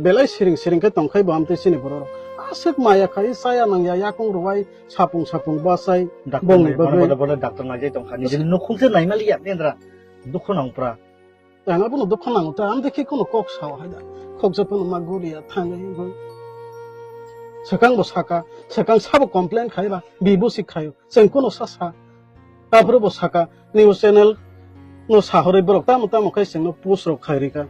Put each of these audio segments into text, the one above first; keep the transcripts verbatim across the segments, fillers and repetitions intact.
Belai siring siring khe tongkhai bo amtwi chini borok rok. Aswk maya khai chaya nangya yakung rwai sapung sapung bachai. Doctor bongni nai, bono bagwi. Bodo bodo doctor naijai tongkha. Nijini nukhung se naimaliya nendra. Dukhu nangpra. Ang abono dukhu nango ta, amtwi khe kono kok sao hai da. Khoksa phano ma guriya thangwi wngwi. Swkang bo saka, swkang sabo complain khai ba, bibusi khaio. Chwng kono sa sa. Aphuru bo saka, news channel no sahorwi borok tamo tamo khai chwngno post rok khai rika.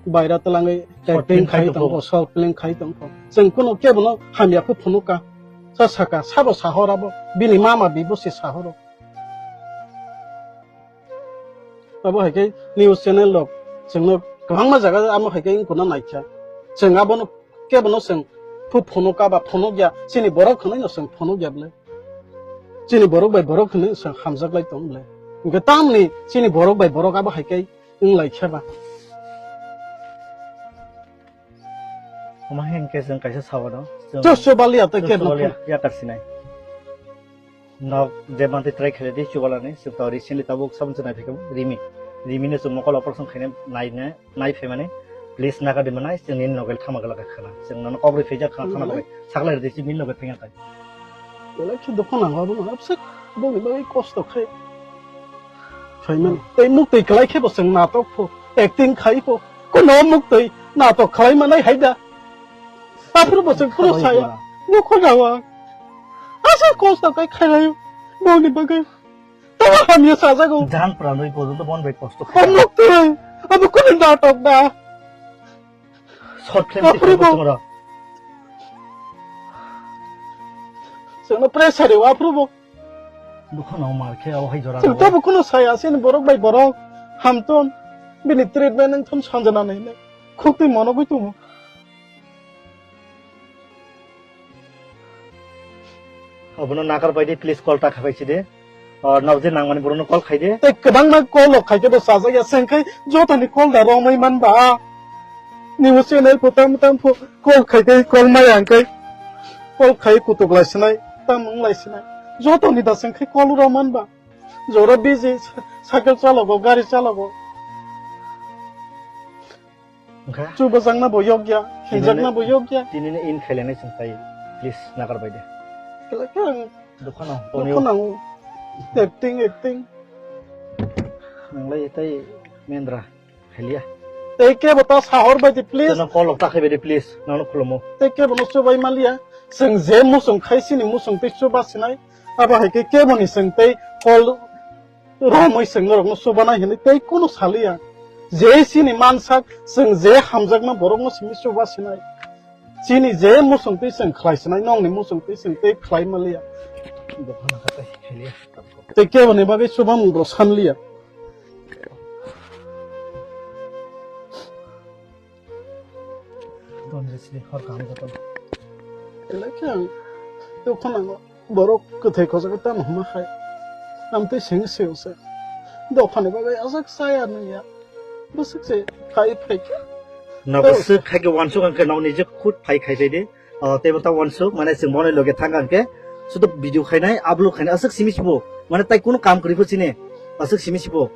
Baira twlangwi short film acting khai khai tongo, tongo, short film khai tongo. Chwng kono kebono hamya khe phunuka. Sa saka, sabo sahor abo, bini mama bibusi sahoro. Abo hai khe news channel rok chwngno kwbangma jaga amo hai khe wng kuna naikha. Chwng abono kebono chwng phu-, phunukya ba phunukya, chini borok hwnwi no chwng phunukya bwle. Chini borok bai borok hwnwi chwng hamjak lai tong bwle. Hwnkhe tamni chini borok bai borok abo hai khe wng lai khe ba. Omo hai hwnkhe chwng kaisa sawano. Chwng chwng chwng baliya tei chwng kebo chwng baliya phun- yakar sinai. Nok je mantwi try khaidi chubalani, chwng to recently tabuk sabun se naiphaikha Rimi. Rimi no chwng mokol operation khaina naina, nai phaimani, please nakardi manai, chwng nini loge thangma glak khana. Chwng nono kok rwi phaijak khana, thangma bagwi. Saklai rwdi, chini loge thangya tai. Belai khe dukhu nango, abo no absek, aboni bagwi kosto khai. Phaimani. Hmm. Tei muktwi kwlai khe bo chwng natok pho, acting khai pho. Kuno muktwi natok khlai manai hai da. Aphuru bo chwng phuru saya. Khlai ba. Dukhu nango. Asa kosto khai khailai. Boni bagwi. Tamo hamya sajago. Jang pran rwi porjonto bon bai kosto khai. Hamlok twi. Abo kunu natok da. Short film aphuru bo. Twi chwng rok. Chwngno pressure rw aphuru bo. Dukhu no mar khe o hai jora. Chwng rw. Tamo kunu saya sini borok bai borok. Hamton. Bini treatment wng thon sanjana nai nai. Khuk twi monogwi tongo. Abono nakar bai di, please call ta khabai si de. O, nabje nangmani borokno call khai de. Tei kwbangma call rok khai khe bo chajak ya, chwng khai jotoni call da romwi man ba. News channel pho tam tam pho call khai khe call maya hwn khe call khai kutuk lai sinai, tam wng lai sinai. Jotoni da chwng khai call ro man ba. Jora busy, cycle chalogo, gari chalogo. Wngkha? Chubajakna bo yokya, hinjakna bo yokya. Tinini in khailani chwng tai, please, nakar bai de. Khlai khe ang dukhu no, dukhu tonio. Nango. Acting, acting. Nanglai tai mendra, khailia. Tei kebo ta sahor bai di, please. Teno call rok ta khai bai di, please. Nangno khulumo. Tei kebo no chubai maliya. Chwng je muchung khai sini muchung tei chuba sinai. Abo hai khe kebo ni chwng tei call romwi chwng norokno chubanai hinwi tei kunu saliya. Je chini mansak, chwng je hamjakma borokno simi chuba sinai. Chini je muchung twi chwng khlai sinai, nongni muchung twi chwng tei khlai maliya. Tei keboni bagwi chubamung rw sanliya. Donjisri hor kaham joto. Belai khe ang dukhu nango. Borok kwthai khojagwi tamo hwnma hai. Amtwi seng seo se. Dophani bagwi ajak chaya nungya. Bwswk se khai phai khe. Na bwswk khai khe wansuk ang khe nokni je khut phai khai phai de. Ah, tei bo ta wansuk, mane chwng bono loge thang ang khe. Sudu video khainai, upload khainai, aswk simi sibo. Mane tai kunu kam kwrwi pho chini. Aswk simi sibo.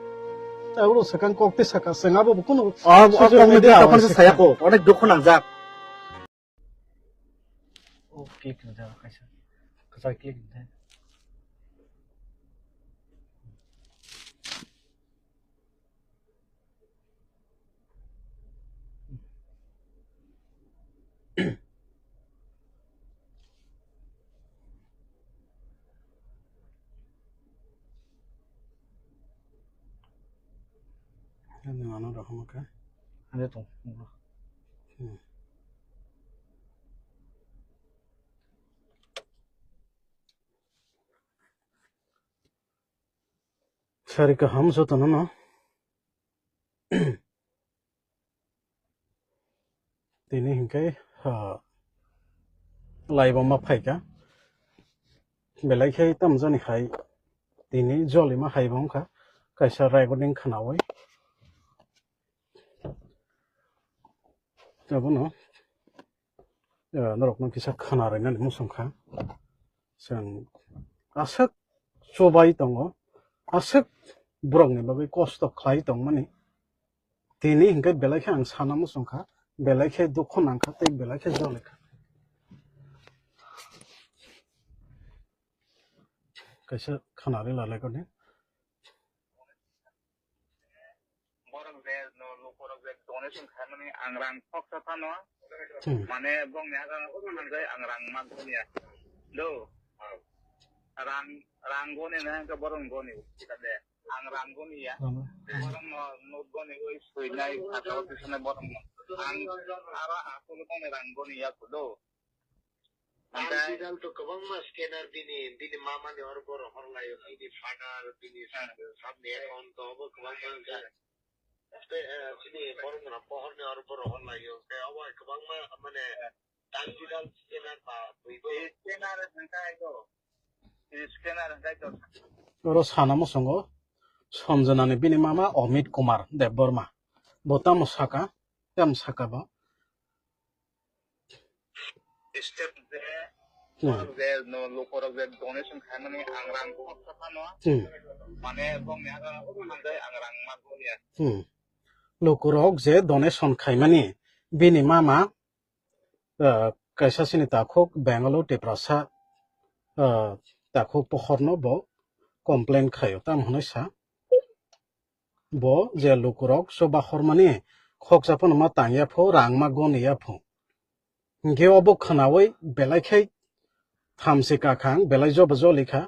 Abo sakang kok tei saka, chwng abo bo kunu ah, ah, social kok ni media tei tokon se saya ko. Onek dukhu nangjak. Oh, click ni jaga kaisa. Kwchar click ni. Ano ano rohorma kha. Ano tong. Hmm. Sari kaham jotono no. Tini hinkhe, ah, laiboma phaikha. Belai khe tamjani hai tini jolima hai bo wngkha. Kaisa recording khnaui. Abono, eh, norokno kisa khna rwnani muchung kha. Chwng aswk chubai tongo, aswk borokni bagwi kosto khlai tongmani. Tini hinkhe belai khe ang sana muchung kha. Belai khe dukhu nangkha tei belai khe jolikha. Kaisa khwnari lalaikoni. Borok je no lukurok je donation khaimani ang rang khoksa phano. Hmm. Mane bongni aga hanjai ang rang ma goniya. Do. Rang, rang goni na hwnkhe borok goni. Kade. Ang rang goniya. Rang. Borok no note goni oi soinai khatao tisane borok no. Ang aro asolo tongni rang goniya kudo. Digital to kwbangma scanner bini, bini mamani hor boro hor laio, bini father, bini sabni account to obo kwbangma wngkha. Tei, eh, chini borok rok pohor ni hor boro hor laio, tei obo hai kwbangma mane digital scanner ba twibo. Scanner hwnkhe aito. Scanner hwnkhe aito. Oro sana muchungo Sanjana ni bini mama Amit Kumar Debbarma. Bo tamo saka, tamo saka bo. Step je, hmm, borok je, no, lukurok je donation khaimani ang rang khoksa phano. Hmm. Mane bongni aga hanjai ang rang ma goniya. Hmm. Lukurok je donation khaimani bini mama, ah, kaisa sini takhuk Bangalore Tiprasa, ah, takhuk pohorno bo complain khaio, tamo hwnwi sa. Bo je lukurok chuba hormani khoksa phano ma tangya pho, rang ma goniya pho. Hinkhe obo khwnawi belai khe thamsi kakhang, belai jobo jolikha.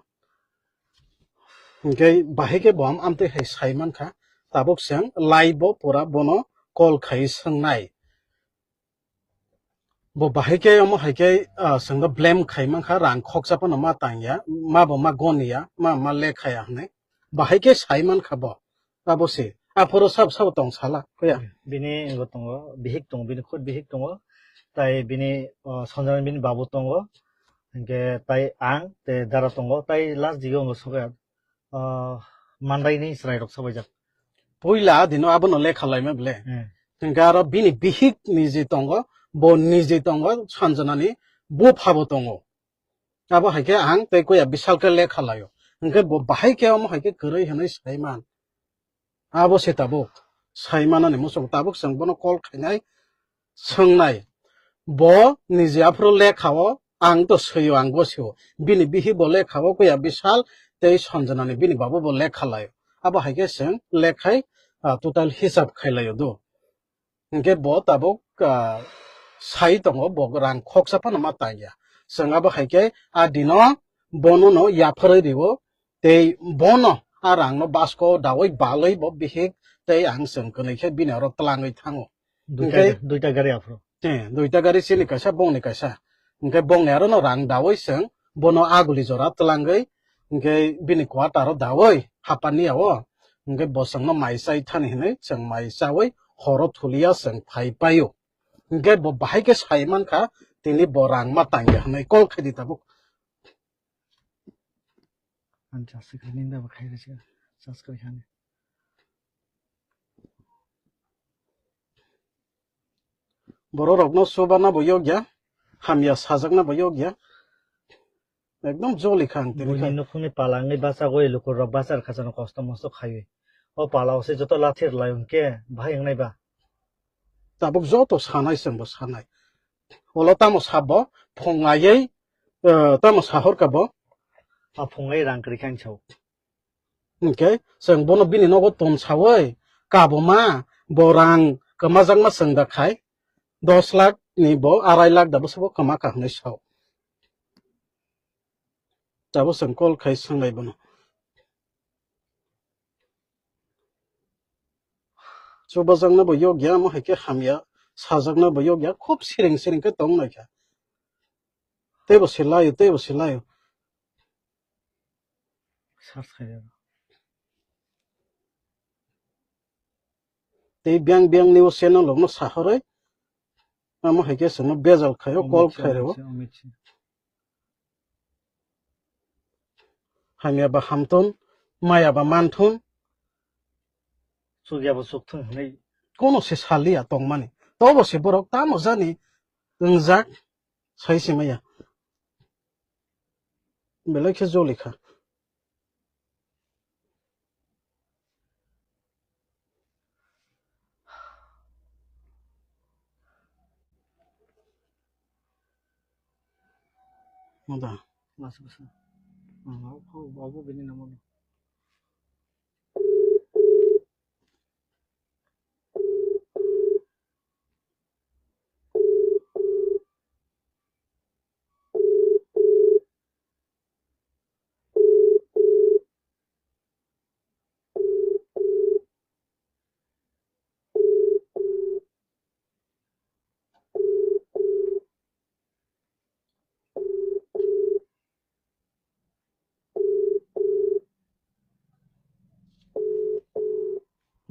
Hinkhe bahai khe bo am-, amtwi hai sai mankha. Tabuk chwng live bo pura bono call khai swngnai. Bo bahai khe omo hai khe, ah, chwngno blame khai mankha, rang khoksa phano ma tangya, ma bo ma goniya, ma, ma lekhaya hwnwi. Bahai khe sai mankha bo. Abo se. Aphuru sabo sabo tong sala, kuya. Bini wngbo tongo, bihik tongo, bini khud bihik tongo. Tai bini, ah, Sanjana bini babu tongo. Hinkhe tai ang, tei dara tongo. Tai last digo wngbo sokya. Ah, mandaini chwrairok sabaijak. Puila dino abono lekha laima bele. Hmm. Hinkhe aro bini bihik niji tongo, bo niji tongo, Sanjanani bupha bo tongo. Abo hai khe ang tei kuya Bishal khe lekha laio. Hinkhe bo bahai khe omo hai khe kwrwi hwnwi sai man. Abo se tabuk sai manani muchung tabuk chwng bono call khainai. Swngnai, bo niji aphuru lekha-o, ang to swi-o, ang gosio. Bini bihi bo lekha-o, kuya Bishal tei Sanjanani bini babu bo lekha lai-o. Abo hai khe chwng lekhai, ah, total hisab khai lai-o do. Hinkhe bo tabuk, ah, sai tongo, bo rang khoksa phano ma tangya. Chwng abo hai khe a dino bono no yapharwi rio, tei bono a rangno basko daui balwi bo bihik tei ang chwng kwnwi khe bini oro twlangwi thango. Duita, hinkhe duita gari aphuru. Eh, duita gari chini kaisa, bongni kaisa. Hinkhe bongni aro no rang daui chwng bono aguli jora twlangwi, hinkhe bini quarter o daui hapani yao. Hinkhe bo chwngno mai chai thani hinwi chwng mai chaui horo thulia chwng phai paio. Hinkhe bo bahai khe sai mankha, tini bo rang ma tangya hinwi call khaidi tabuk. Ang chasik hai ninda bo khai rwchikha, subscribe hani. Borok rokno chubana bo yokya, hamya sajakna bo yokya. Ekdom joli kha ang tini kha. Buini nukhungni pala wngwi bachagwi lukurok bachar khachano kosto mosto khaiwi. O pala o se joto lathi rwlai hwnkhe bahai wngnai ba? Tabuk joto sanai chwngbo sanai. Olo tamo sabo phunglaiwi, eh, tamo sahorkha bo? A phunglai rang kwrwi kha ang sao. Hinkhe chwng bono bini nogo ton saui kabuma bo rang kwmajakma chwng da khai dos lakh ni bo arai lakh da bwswk bo kwma kha hwnwi sao. Tabuk chwng call khai swnglai bono. Chubajakna bo yokya, omo hai khe hamya, sajakna bo yokya, khub siring siring khe tong naikha. Teibo se laio, teibo se laio. Search khai rw. Tei biyang biyang news channel rokno sahorwi, omo hai khe chwngno bejal khaio, call khai rw. Hamya ba hamthun, maya ba manthun. Chukya bo chukthun hinwi. Kono se saliya tongmani. Tobo se borok tamo jani wngjak sai se maya. Belai khe joli kha. Moda. Basa, basa. Hmm, obo, obo bini namo.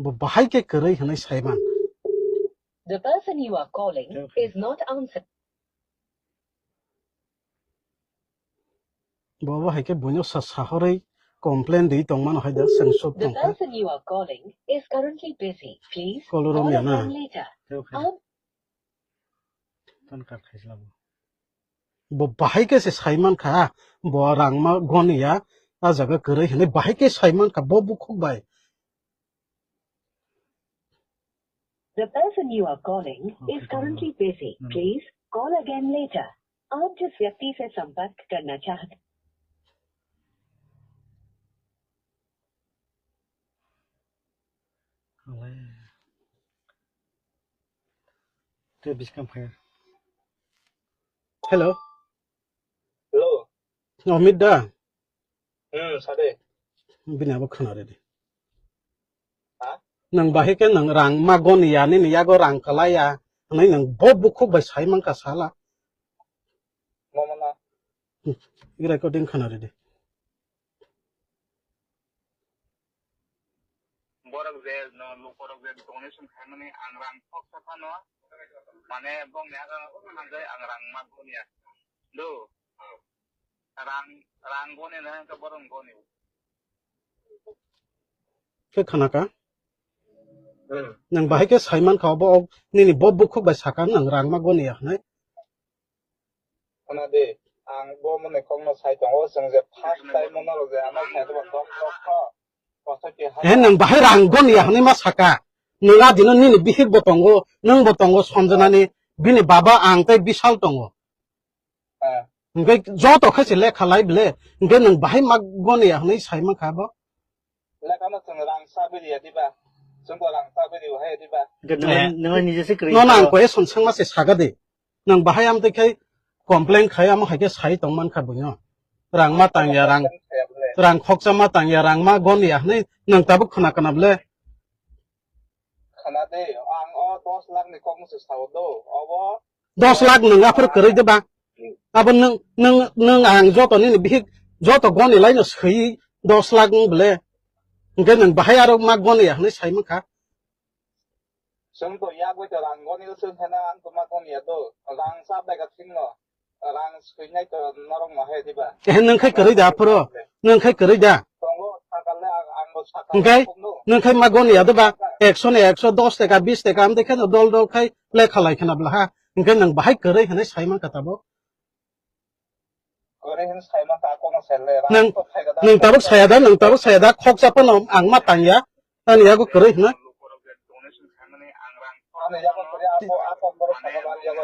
Bo bahai khe kwrwi hwnwi saiman. The person you are calling is not answering. Bo bo hai khe buino sa sahorwi complain di tongmano hai da, chwng sub tongkha. The person you are calling is currently busy. Please call again later. Call romya na. Tan kar khaisla bo. Bo bahai khe se saiman kha, bo rangma goniya, a jaga kwrwi hwnwi bahai khe saiman kha bo bukhuk bai. The person you are calling is currently busy. Please call again later. आप जिस व्यक्ति से संपर्क करना चाहते Te biskang phai. Hello. Hello. Amit da? Hmm, sade. Bini abo khna redi. Ha? Nang bahai khe nang rang ma goniya, nini yago rang kwlaiya. Nang nang bo bukhuk bai sai mankha sala. Mama na. Recording khna redi. Borok je no lukorok je donation khaimani ang rang khoksa phano, mane bongni aga thangjai ang rang ma goniya. Do, rang, rang goni na hwnkhe borok goni. Khe khana ka? Hmm. Nang bahai khe saiman kha bo ok nini bo bukhuk bai saka nang rang ma goniya hwnwi. Khna di, ang bo mwnwi kokno sai tongo, chwng je first time norok je ano sai tongma dok dok kho, kosto keha. He, nwng bahai rang goniya hwnwi ma saka. Nwng a dino nini bihik bo tongo, nwng bo tongo, Sanjana ni, bini baba, ang tei Bishal tongo. Eh. Hwnkhe joto khe se lekha lai bele, hwnkhe nwng bahai ma goniya hwnwi sai mankha bo. Lekha no chwng rang sa biriya diba? Chwng bo rang sa biri hai diba? Hwnkhe nwng, eh, nwng nije se kwrwi nono ang kho. Question swngma se saga de. Nwng bahai amtwi khai complain khai amo hai khe sai tong mankha buino. Rang ma tangya, rang, complain khaya bole. Rang khoksa ma tangya, rang ma goniya hwnwi nwng tabuk khna kana bole. Khna de, ang o dos lakh ni kokno se sao do. Obo dos lakh nwng aphuru kwrwi de ba? Abo nwng, nwng, nwng ang joto nini bihik joto goni laino swi dos lakh wng bole. Hwnkhe nwng bahai aro ma goniya hwnwi sai mankha. Chwng to yagwi to rang goni chwng hena ang to ma goniya do. Rang sa bai ka thingno. Rang swinai to norok no hai diba? Eh, nwng khai kwrwi da aphuru? Nwng khai kwrwi da? Tongo, sakal le ang, ang bo sakal le. Hwnkhe? Nwng khai ma goniya diba? Ekso ni ekso, dos taka, bis taka, amtwi khe no dol dol khai lekha lai khna bwla ha. Hwnkhe nwng bahai kwrwi hwnwi sai mankha tabuk? Kwrwi hwnwi sai mankha, kono sai le, rang nwng, to khai gada. Nwng tabuk saya da, nwng tabuk saya da, khoksa phano ang ma tangya. Ani yago kwrwi hwna?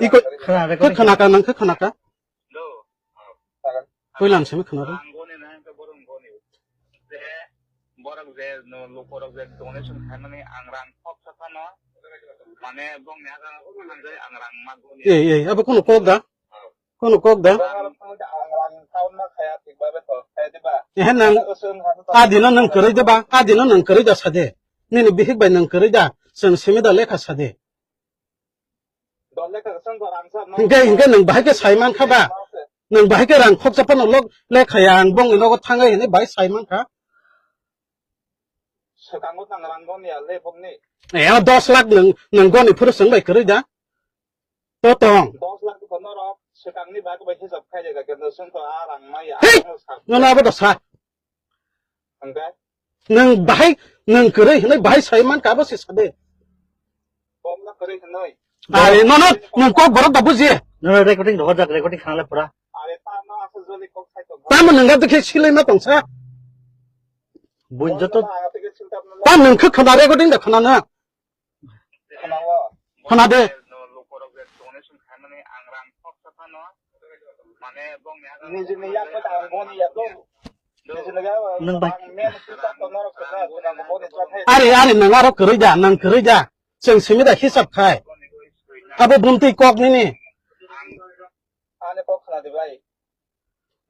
Iko khna ka nang khe khna ka. Puilan simi khna ro. Borok je no lukorok je donation khaimani ang rang khoksa phano mane bongni aga hanjai ang rang ma goni. Ei, ei, abo kono kok da? Kono kok da? Ehe nang, adino nang kwrwi da ba? Adino nang kwrwi da sade. Nini bihik bai nang kwrwi da? Chwng simi da lekha sade. Hingke, hingke nang bahai khe sai mankha ba? Nang bahai khe rang khoksa phano lok lekha ya ang bongni nogo thangai hinwi bahai sai mankha. Swkango nang rang goni ya le bongni. Eh, dos lakh nang, nang goni phuru chwng bai kwrwi da? To tong. Dos lakh ko norok swkangni bag bai hisab khai jaga kendo, chwng to a rang maya. Hei! Ano sa. Nono abo to sa. Hwnkhe? Nwng bahai, nwng kwrwi hwnwi bahai sai man ka abo se sa de. Bomno kwrwi hwnwi. Are nono nwng kok borok da buji. Nono recording rohor jak, recording khana le pura. Are tamo aswk joli kok sai tong. Tamo nwng ga dekhe silai ma tong sa. Buin joto. Tam nwng khe khana recording da khana na. Khana de. Nijini yak khe ang boni ya to. Nijini ya, Nwng bai- ang men kisa to norok kisa kisa boni cha thai. Ari, ari, nwng aro kwrwi da, nwng kwrwi da. Chwng simi da hisab khai. Abo buntwi kok nini. Ani kok khna di bai.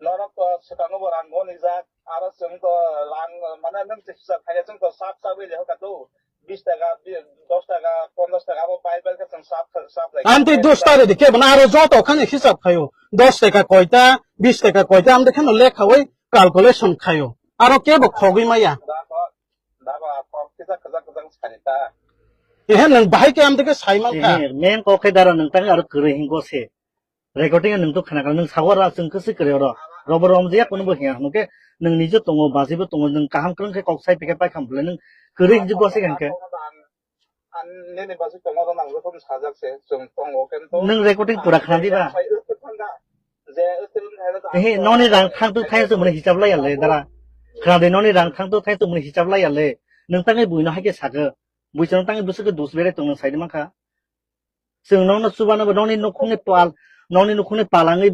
Norok to swkango bo rang boni jak, aro chwng to rang, mane, nwng se hisab khai, chwng to sap sap wi le hoka to, bis taka, bi-, dos taka, ponchash taka, abo bai bai khe chwng sap, sap lai. Amtwi dos tari de kebo na aro joto khani hisab khayo. Dos taka koita, bis taka koita, amtwi kheno lekhawi calculation khayo. Aro kebo khogwi maya. Dago, dago, a kok kisa kwchak kwchak sani ta. Ehe, nwng bahai khe amtwi khe sai mankha. Ehe, men kok khe dara nwng tang aro kwrwi hingo se. Recording nwng to khna kha, nwng sago ra chwng khe se kwrwi oro. Robo rom je yak kuno bo hiya hwnke nwng nije tongo, bajibo tongo, nwng kaham kwrwng khe kok sai pikhe pai kham bwle nwng kwrwi hinjik gose khe hwnkhe. Ang nini baji tongo ro nang joto sajak se chwng tongo kento. Nwng recording pura khna diba? Ehe, noni rang thang tu thai tu muni hisab lai ya le dara. Khna de noni rang thang tu thai tu muni hisab lai ya le. Nwng tangwi buino hai khe sakhe. Buisano tangwi bwswk khe dus bere tong nwng sai de mankha. Chwng nokno chubano bo nokni nukhungni pal, nokni nukhungni palangwi,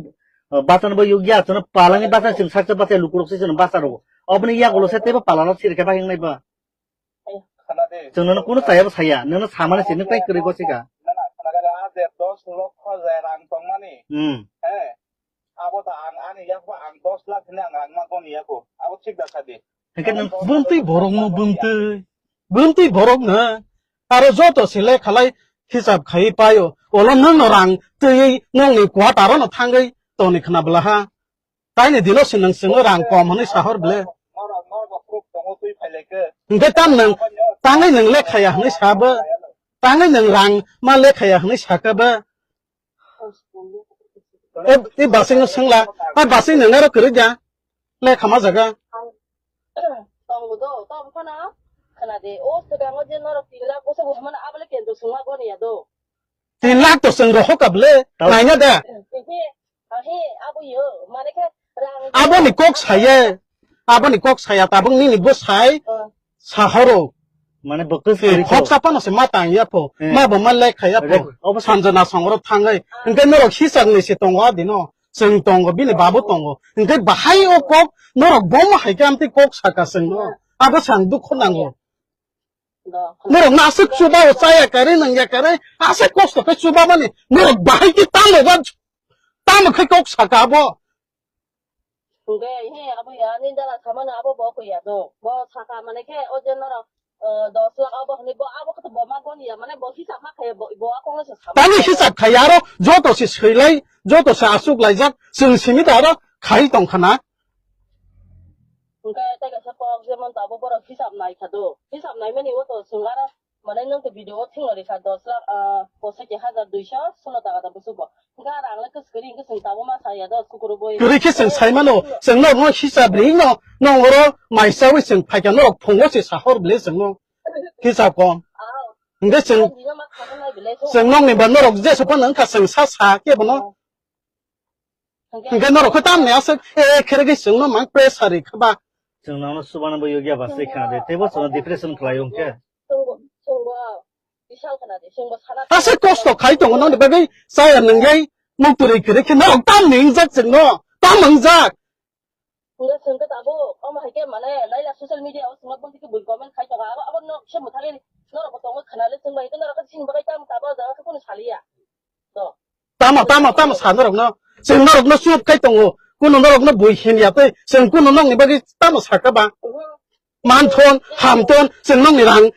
uh, bachano bo yukya, chwngno palangwi bacha chwng sakcha bacha lukurok se chwngno bacha rwo. Oboni yagulo se teibo palarok sirikhe bai wngnai ba. Chwng nono kunu chayabo saya, nono samani se nwng tai kwrwi gosika. Hmm. Abo ta ang ani yak ba ang dos lakh hwnwi ang rang ma goni yako. Abo thik da sadi. Hwnkhe nwng bwntwi borokno bwntwi, bwntwi borokno aro joto se lekhalai hisab khaiwi paio. Olo nwngno rang twiwi nokni quarter-o no thangwi tongni khna bwlaha. Taini dino se nwng chwngno rang kom hwnwi sahor ble. Hwnkhe tam nwng tangwi nwng lekhaya hwnwi sabo. Tangwi nwng rang ma lekhaya hwnwi sakabo. E, e basing no sengla. A basing no nero kwrwi da. Le khama jaga. Tongo do, tong phano. Khana de, o swkango je norok tin lakh boso bo hwnmano, abole kendro sungma goni ya do. Tin lakh to seng rohok able. Tau. Naina da. Ehe, ahe, abo yo, mane khe rang. Aboni kok saye. Aboni kok saya tabuk nini bo sai. Oh. Sahoro. Mane bo kwswk Eh, kori khok to. Sapano se ma tang ya pho. Eh. Ma bo ma lek kha ya pho. Re-, obo sa- Sanjana songro thangai. Hingke norok hisab ni se tongo adino. Chwng tongo, bini babu tongo. Hingke bahai o kok norok bomo hai khe amtwi kok saka chwngno. Abo sang dukho nango. Norok no aswk chuba o chaya kare nangya kare aswk kosto khe chuba mani. Norok bahai khe tamo ba tamo khe kok saka abo. Hwnkhe, he, abo ya, nini dala samano abo bo koi ya do. Bo saka mane khe, o je norok, eh, dos lakh abo hwnwi bo abo khe bo ma goni ya, mane bo hisab ma khaye, bo, bo a kongno se sama. Tani hisab khaye aro, joto se swilai, joto se aswk laijak, chwng simi da aro khai tong khana. Hwnkhe, tei kaisa kok jemon tabuk borok hisab nai kha do. Hisab nai mani o to chwng aro Mane nwng to video o thwngwi rikha dos lakh, ah, pochai hajar duiso sono taka da busugo. Hwnkhe rang le kwchwkri hwnkhe chwng tabuk ma saya do, sukuru boi. Kwrwi khe chwng sai mano, chwng norok no hisab ri no, nong oro mai chawi chwng phaikha norok phungo se sahor bile chwng no. Hisab kom. Ah. Hwnkhe chwng, ah, bino ma khagwi nai bile. Chwng nokni ba norok jesa phano wngkha chwng sa sa khe bono. Hwnkhe norok khe tamni aswk, eh, khere khe chwngno mang pressure ri kha ba. Chwng nono chubano bo yogya ba se khna de, teibo chwngno depression khlai hwnkhe. Chwngbo, chwngbo, bisal khna de, chwngbo sana. Aswk kosto khai tongo noni bagwi chaya nwnglai, muktwrwi kwrwi khe norok tamni wngjak chwngno, tam wngjak. Hwnkhe chwng khe tabuk, omo hai khe mane, naila social media o chwngno bumtwi khe bui comment khai tongo, abo, abo nok se mwthangwi norokbo tongo khna le chwng bai khe norok khe chini bagwi tam tabuk o jaga khe kunu saliya. Tamo, tamo, tamo sa norokno. Chwng norokno chup khai tongo. Kuno norokno bui himya tei chwng kuno nokni bagwi tamo sakha ba? Manthon, hamthon, chwng nokni rang,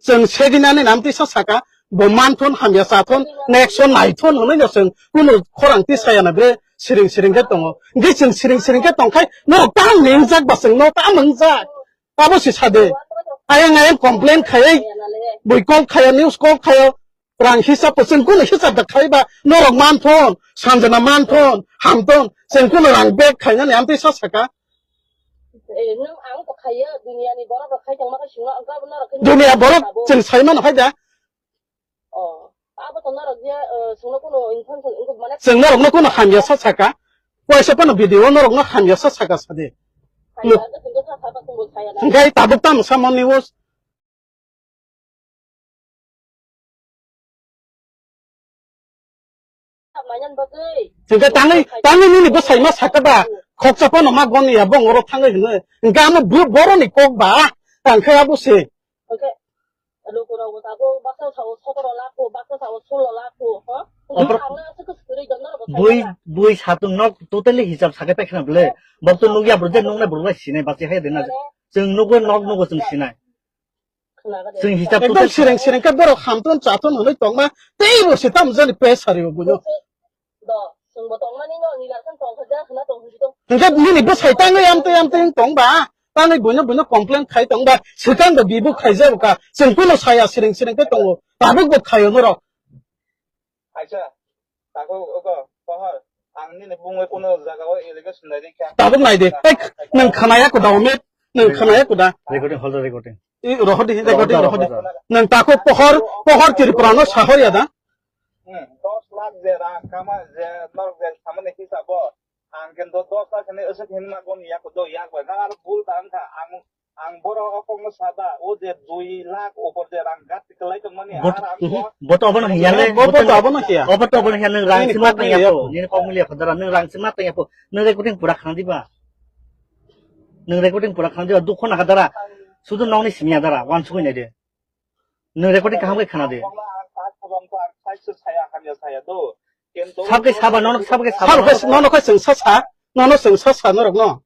chwng segini ani nam tisa saka. Bo manthon, hamya sathon, next son naithon hwnwi no chwng kuno khorang tisaya na bre siring siring khe tongo. Hwnkhe chwng siring siring khe tongkhai norok tamo wngjak ba chwngno tamo wngjak. Abo se sade. Ayang ayang complain khaiwi, bui call khaio, news call khaio. Rang hisab bo chwng kunu hisab da khai ba, norok manthon, Sanjana manthon, hamthon, chwng kunu rang bag khainani amtwi sa saka. Eh, nwng ang to khaiyo, duniya ni borok rok khai tongma khe swngo, ang kabo norok khe Duniya borok sabo. Chwng sai mano hai da. Oh, abo to norok je, eh, swngo kunu intention wngkuk mane. Chwng norok no kunu hamya sa saka. Waisa phano video norok no hamya sa saka sade. Hamya sa saka, chwng khe sa saka, chwng bo khaiya na. Hwnkhe tabuk tamo samani news. Hingke tangwi, tangwi nini bwsai ma sakha ba, khoksa phano ma goni ya, bong oro thangwi hwnwi. Hingke amo bo-, boroni kok ba, ang khe abo se. Bui, bui satung nok totally hisab sakai paikha na bole. Bok to nukya bro, je nuknai bro bai sinai, basi hai dena. Chwng nukgo, nok nukgo chwng sinai. Chwng hisab ekdom tutu sireng sireng khe borok hamtun chatun hwnwi tongma teibo se tamo jani pes sari bo buino. Hwnkhe nini bwsai tangwi amtwi amtwi wng tongba, tangwi buino buino complain khai tongba, swkang bo bibu khaijabo ka, chwng kuno saya sireng sireng khe tongo, tabuk bo khaio norok. Aisa, takhuk ogo, pohor, ang nini bumungwi kuno jagao allegation nai rikha. Tabuk nai di. Ei, nwng khwnaya kuda, Omit? Nwng khwnaya kuda? Recording, hold the recording. I, rohor di, recording rohor di. Nwng takhuk pohor, pohor Tripura no sahor ya da? Hmm, dos lakh je rang kama je norok je samani hisabo, ang kintu dos lakh hwnwi aswk hwnwi ma goni yak do yak bai. Nang aro bul ta wngkha, ang Ang borok o kokno sada, o je dui lakh upor je rang gati kwlai tongmani, Bot-, ar ang mhm. Bo to abono hiya le, Bo, bo to abono hiya. Obo to abono hiya, nwng rang Nini sima kok tanya milia po, po. Nini kok milia po, dara, nwng rang sima tanya po, nwng recording pura khna diba? Nwng recording pura khna diba, dukho nakha dara, sudu nokni simiya dara, wansugwi nai de. Nwng recording kaham khe khna de. Ang tak khobang ko ang sai se saya hamya saya do. Kintu Sabke saba, nono sabke saba. Sabke nono khe chwng sa sa, nono chwng sa sa norok no.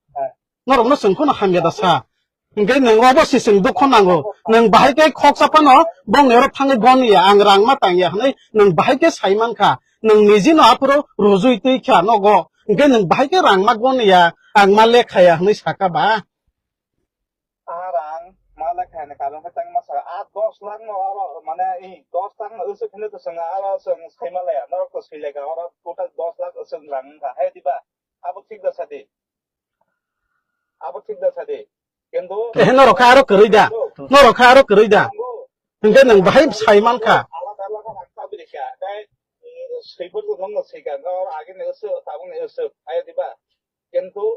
Norok no chwng phano hamya da sa. Hingke nwng obo se chwng dukho nango. Nwng bahai khe khoksa phano bongni oro thangwi goni ya, ang rang ma tang ya hwnwi nwng bahai khe sai man kha. Nwng niji no aphuru rujui twi kha nogo. Hingke nwng bahai khe rang ma goni ya, ang ma lekha ya hwnwi saka ba. A rang ma lekha ni karon khe tang ma saka. A dos lakh no oro mane i dos lakh no usuk hwnwi to chwng aro chwng sai ma le ya. Norok to sui le kha oro total dos lakh usuk rang wng kha. Hai diba? Abo thik da sadi. Abo thik da sadi. Kintu Ehe, norok kha aro kwrwi da? Norok kha aro kwrwi da? Hingke nwng bahai sai man kha. Alada alada rang ta bini kha. Dai, mm, swibo to nongno sika. Nor age ni usu, tabuk ni usu. Ayo diba? Kintu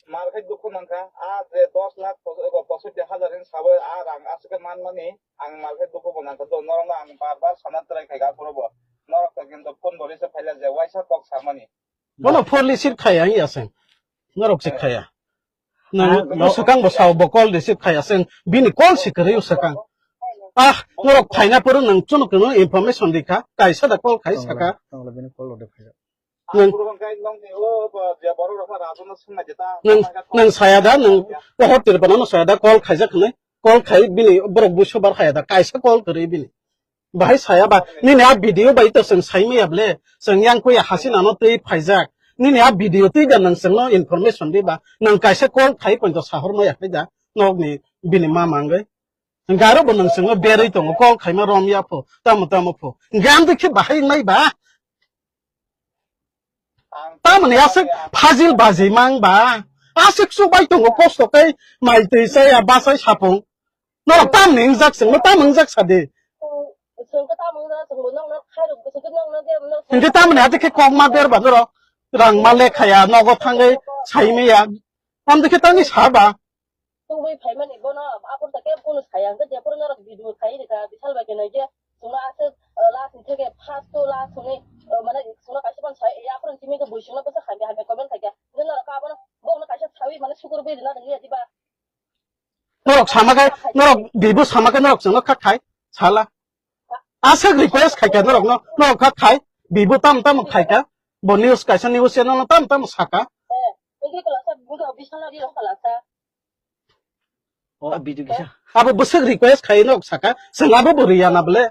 mar khe dukhu mankha. A je dos lakh pos-, ego posotti hajar hin sabo a rang aswk khe man mani. Ang mar khe dukhu bo nangkha. Do norok no ang bar bar sana try khai ga phuru bo. Norok to kintu phone bo receive khaila je waisa kok samani. Bono phone receive khaya wngya chwng. Norok se khaya. Nwng Ah, no. Swkang bo sao bo call receive khaya chwng. Bini call se kwrwi swkang. Ah, norok phaina phuru nwng chwng kwrwng information rikha. Kaisa da call khai saka. Tongla, tongla bini call rode phai. Nwng, Ang puro kang kai nong ni o, ba, je borok rok rajano swng nai jeta. Nwng, nwng saya da, nwng pohor Tripura no saya da, call khaijak hwnwi. Call khai bini borok buisu bar khaya da. Kaisa call kwrwi bini. Bahai saya ba, nini a video bai to chwng sai maya ble, chwng yang kuya Hasina no twi phaijak. Nini a video twi da nwng chwngno information di ba, nwng kaisa call khai poito sahor maya khai da, nokni bini ma mangwi. Garo bo nwng chwngno berwi tongo, call khaima rom ya pho, tamo tamo pho. Hingke ang dikhe bahai nai ba. Tamoni aswk phajil bajimang ba. Aswk chubai tongo kosto khe mai twi chaya bachai sapung. Norok tamni wngjak chwngno tam wngjak sadi. Hwnkhe tamoni adi khe kok ma berba norok. Rang ma lekhaya nogo thangwi saimaya. Tamdikhe tangwi saba. Tubui phaimani bono aphuru ta kebo kunu saya, hwnkhe jephuru norok video khai rwkha, Bishal bai khe naikhe, chwngno aswk, uh, last ni theke first to last hwnwi, uh, mane chwngno kaisa phano sai, aphuru simi khe bui chwngno bwswk hamya hamya comment khaikha, hwnkhe norok abono, bono kaisa sawi mane sukur bui rwna rwngya diba? Norok sama khe, norok bibo sama khe norok chwngno kha khai, sala. Aswk request khaikha norokno, norok kha khai, bibo tamo tamo khaikha, bo news kaisa news channel no tamo tamo saka. Eh, hwnkhe kwlasa, hwnkhe Bishal ri rok kwlasa. O video kisa. Abo bwswk request khai nok saka, chwng abo bo riya na bole.